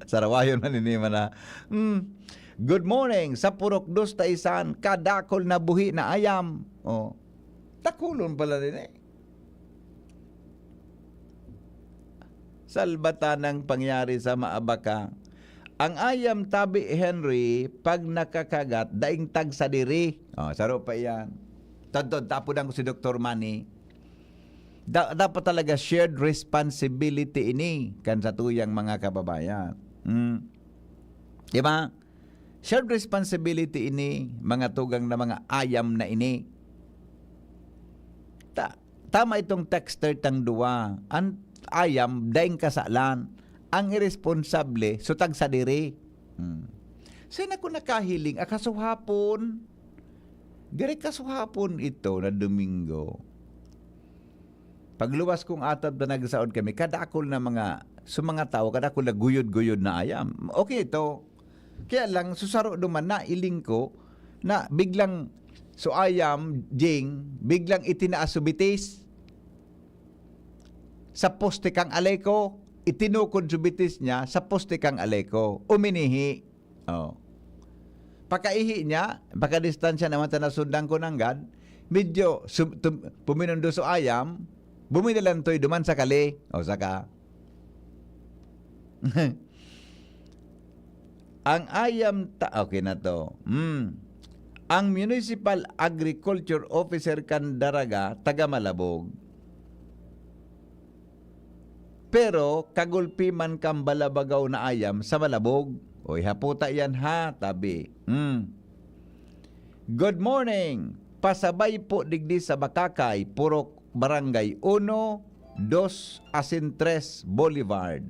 Sarawayon man ini man na. Hmm. Good morning, sa Purok Dos ta isan, kadakol na buhi na ayam. Oh. Dakulon pala din eh. Salbatanang pangyari sa maabaka. Ang ayam tabi, Henry, pag nakakagat, daing tagsadiri. Oh, saro pa iyan. Tadtod, tapodan ko si Doktor Manny. Da-, dapat talaga shared responsibility ini kan satuyang mga kababayan. Hmm. Di ba? Shared responsibility ini, mga tugang na mga ayam na ini. Ta-, tama itong texter tang duwa. An ayam, daing kasalan. Ang iresponsable, so tagsadiri. Hmm. Sana ko nakahiling, ah, kasuhapon. Diri kasuhapon ito na Domingo. Pagluwas kong atap na nagsaod kami, kadakol na mga, so mga tao, kadakol na guyod-guyod na ayam. Okay ito. Kaya lang, susaro duman na, iling ko, na biglang, so ayam, Jing, biglang itinaas so bitis sa poste kang Aleco, itinukod so bitis niya sa poste kang Aleco, uminihi. Oh. Pakaihi niya, pakadistansya naman ta nasundan ko nanggad, medyo sum-, tum-, puminundo so ayam, bumidalantoy duman sa kali. O, saka. Ang ayam ta-, okay na to. Hmm. Ang Municipal Agriculture Officer kan Daraga, taga Malabog. Pero kagulpi man kan balabagaw na ayam sa Malabog. Oy, haputa yan ha, tabi. Hmm. Good morning. Pasabay po digdi sa Bakakay, Purok, Barangay uno, dos asin tres Boulevard.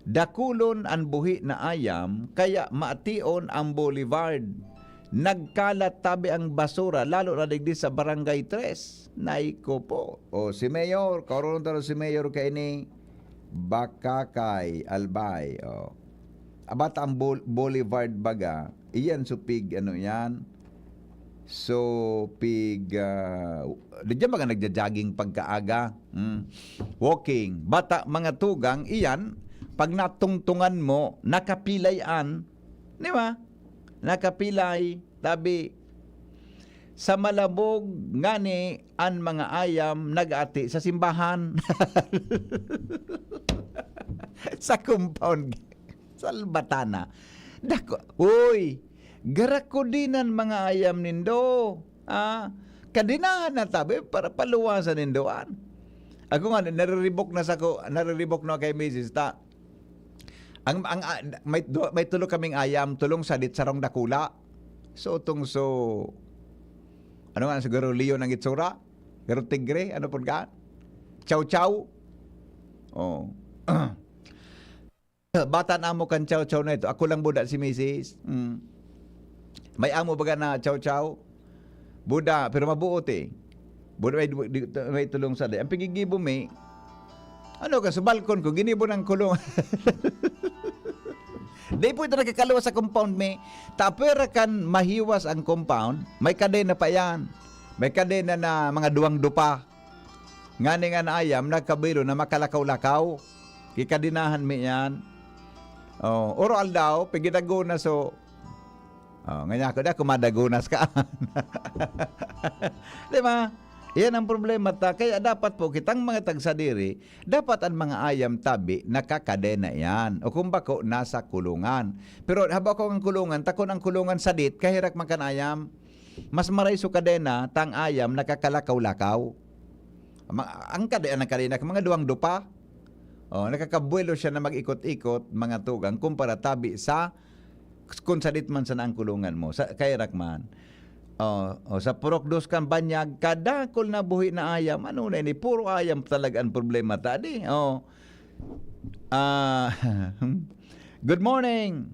Dakulon an buhi na ayam, kaya mation ang Boulevard. Nagkalat tabi ang basura, lalo na digdi sa Barangay tres. Nay ko po. O, si Mayor, kaoronon ta si Mayor kaini, Bakakay, Albay. O. Abat ang Bol-, Boulevard baga, iyan so pig, ano yan? So, pig, ah, diyan baga nagja-jogging pagkaaga? Hmm. Walking. Bata, mga tugang, iyan, pag natungtungan mo, nakapilay an, di ba? Nakapilay, tabi, sa Malabog ngani an mga ayam nag-ati sa simbahan. Sa compound. Salbatana. Dako, uy, garakudinan mga ayam nindo. Ah, kadinahan na tabi para paluwasan nindo an. Ako nga, nariribok na sa ko, nariribok na kay misis ta. Ang, ang, ah, may du-, may tulo kaming ayam, tulong sadit, sarong dakula. So, tong so, ano nga, siguro leon ang itsura? Pero tigre, ano pud ka? Chow chow? Oh. Bata na amo kan chow chow na ito. Ako lang buda si misis. Mm. May amo baga na chow chow? Buda, pero mabuot eh. Buda may, may, may tulong sa di. Ang pigigibo mi, ano ka, sa balkon ko, ginibo ng kulong. Di po ito nakakaluwas sa compound mi. Tapera kan mahiwas ang compound, may kadena pa yan. May kadena na mga duwang dupa. Ngani nga na ayam, nagkabilo na makalakaw-lakaw. Kikadinahan mi yan. Oh, oro aldaw, pigidaguna so. Oh, nganya ko, "Da, kumadagunas ka." Di ba? Yan ang problema ta. Kaya dapat po, kitang mga tagsadiri, dapat ang mga ayam tabi, nakakadena yan. O kung bako, nasa kulungan. Pero haba ko ang kulungan, takon ang kulungan sadit, kahirak man kan ayam. Mas maray so kadena, tang ayam, nakakalakaw-lakaw. Ma-, ang kadena, ang kadena, mga duwang dupa. Oh, nakakabuelo siya na mag-ikot-ikot, mga tugang, kumpara tabi sa kung sadit man sana ang kulungan mo, sa, kay Rakman. Oh, oh, sa Purok Dos kan Banyag, kadakol na buhi na ayam. Ano na ini? Puro ayam talaga ang problema, tadi. Oh. Ah, good morning.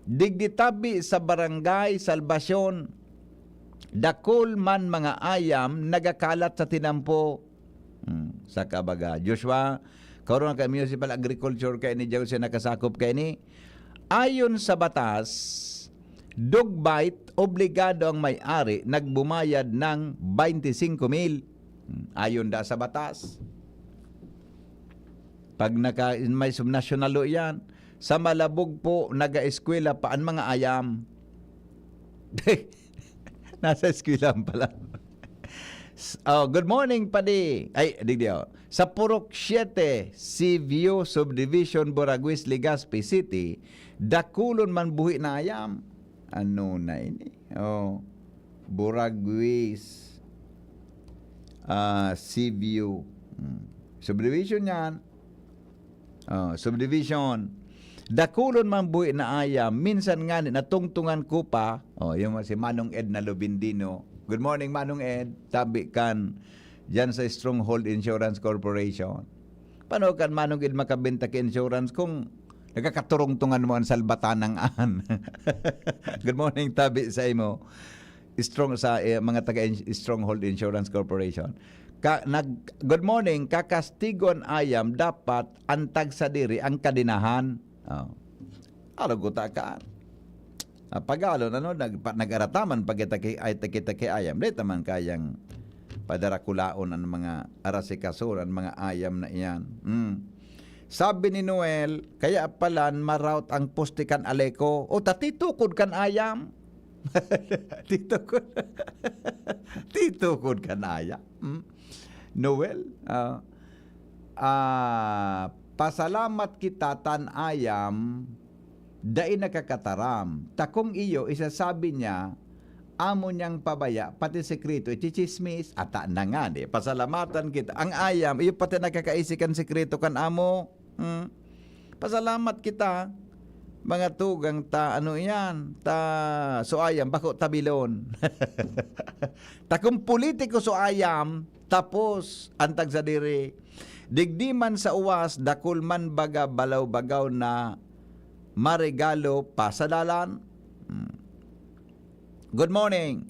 Digdi tabi sa Barangay Salvacion, dakol man mga ayam nagakalat sa tinampo. Hmm, saka baga, Joshua, karon ka Municipal Agriculture kay ni Jose nakasakop kay ni. Ayon sa batas, dog bite, obligado ang may-ari nagbumayad ng twenty-five mil. Hmm, ayon da sa batas. Pag naka, may subnational law yan, sa Malabog po, nag-eskwela pa ang mga ayam. Nasa eskwelahan pala. S-, oh, good morning, padi. Ay, digdi, oh. Sa Purok siete, Seaview Subdivision, Buraguis, Legazpi City, dakulon man buhi na ayam. Ano na ini? Oh, Buraguis, ah, Seaview. Hmm. Subdivision yan. Oh, subdivision. Dakulon man buhi na ayam, minsan ngani natungtungan ko pa. Oh, yung si Manong Ed na Lubindino. Good morning, Manong Ed. Tabi kan diyan sa Stronghold Insurance Corporation. Paano kan Manong Ed makabenta ki insurance kung nagkakaturungtungan mo ang salbatanang an? Good morning, tabi sa imo. Strong sa, eh, mga taga ins-, Stronghold Insurance Corporation. Ka-, nag-, good morning, kakastigon ayam, dapat ang tagsadiri ang kadenahan. Oh. Araw ko ta ka. Ah, pagalon, ano, nag-, pa-, nag-arataman pa kita ki, ay, ta kita ki ayam. Di ta man kayang padarakulaon ang mga arasikaso, ang mga ayam na iyan. Hmm. Sabi ni Noel, "Kaya palan maraot ang poste kan Aleco." O, ta titukod kan ayam. Titukod. Titukod kan ayam. Hmm. Noel, ah, ah, pasalamat kita tan ayam, dai nakakataram. Ta kung iyo, isasabi niya, amo niyang pabaya, pati sekreto, itsitsismis, ata na nga, di, pasalamatan kita. Ang ayam, iyo pati nakakaisi kan sekreto kan amo. Hmm. Pasalamat kita, mga tugang ta, ano iyan, ta, so ayam, bako tabilon. Ta kung politiko so ayam, tapos, ang tagsadiri, digdi man sa uwas, dakul man baga balaw-bagaw na maregalo pa sa dalan. Hmm. Good morning.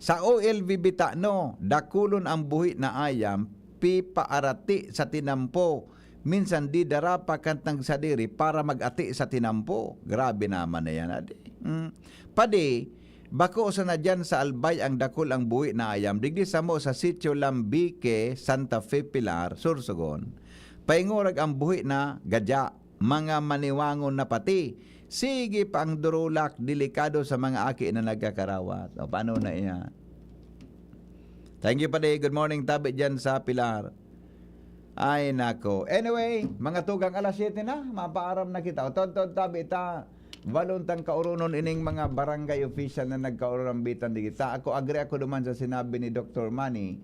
Sa O L V Bitano, dakulon ang buhi na ayam, pipaarati sa tinampo. Minsan di dara pa kan tagsadiri para mag-ati sa tinampo. Grabe naman na yan, adi. Mm. Padi, bako sana diyan sa Albay ang dakul ang buhi na ayam. Digdi samo sa Sitio Lambique, Santa Fe, Pilar, Sorsogon. Paingurag ang buhi na gadya, mga maniwangon na pati. Sige pa ang durulak, delikado sa mga aki na nagkakarawat. O, paano na iyan? Thank you, padi. Good morning, tabi diyan sa Pilar. Ay, nako. Anyway, mga tugang, alas siyete na, mapaaram na kita. O, tod-tod, tabi ta, walon tang kauronon ining mga barangay official na nagkaurumbitan digita. Ako, agree ako duman sa sinabi ni Doktor Manny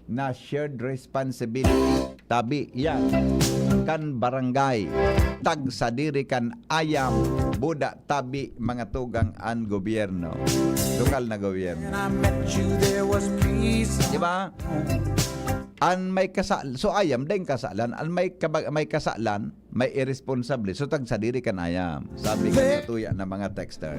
na shared responsibility. Tabi, yan. Kan barangay. Tagsadiri kan ayam, buda, tabi, mga tugang an gobyerno. Lokal na gobyerno. When I met you, there was peace. Di ba? An may kasa-, so ayam, dai kasalan. An may kabag-, may kasalan, may iresponsable. So, tagsadiri kan ayam. Sabi kan natuya na mga texter.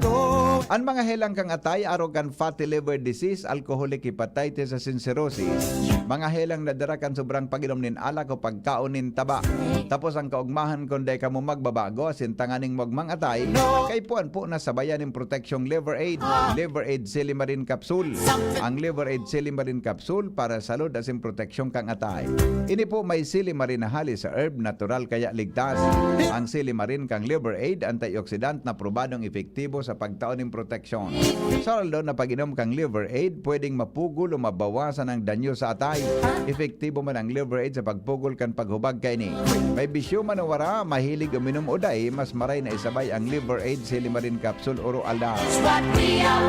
An mga helang kan atay, arog kan fatty liver disease, alcoholic hepatitis asin cirrhosis. Mga helang na dara kan sobrang pag-inom nin alak o pagkaon nin taba. Tapos ang kaugmahan kun dai kamo magbabago, asin tanganing magmang atay, kaipuhan po na sabayan nin proteksyong Liver Aid. Liver Aid Silimarin Capsule. Ang Liver Aid Silimarin Capsule para sa salud asin proteksyon kan atay. Ini po may silimarin na hali sa herb, natural kaya ligtas. Ang silimarin kan Liver Aid, antioxidant na probadong epektibo sa pagtao nin proteksyon. Sa aldaw na pag-inom kan Liver Aid, pwedeng mapugol o mabawasan ang danyo sa atay. Epektibo man ang Liver Aid sa pagpugol kan paghubag kaini. May bisyo man o wara, mahilig uminom o dai, mas maray na isabay ang Liver Aid Silimarin Capsule oro aldaw.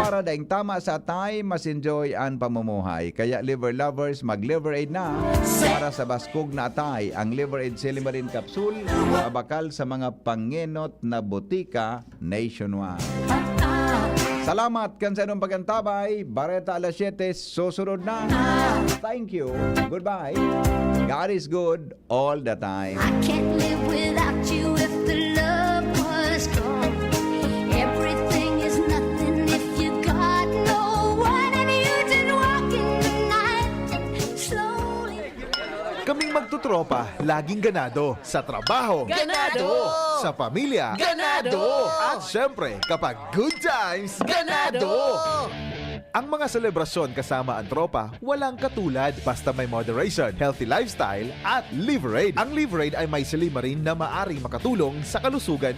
Para daing tama sa atay, mas enjoy an pamumuhay. Kaya, liver lovers, mag-Liver Aid na. Para sa baskog na atay, ang Liver Aid Silimarin Capsule, mabakal sa mga pangenot na botika nationwide. Salamat kan sa inyong pag-antabay. Bareta alas siyete, susunod na. Thank you. Goodbye. God is good all the time. I can't live without you if the love was gone. Everything is nothing if you got no one, and you just walk in the night slowly. Kaming magtu- Tropa, laging ganado. Sa trabaho. Ganado! Sa pamilya. Ganado! At syempre, kapag good times. Ganado! Ang mga selebrasyon kasama ang tropa, walang katulad. Basta may moderation, healthy lifestyle, at Liverade. Ang Liverade ay may silymarin na maaring makatulong sa kalusugan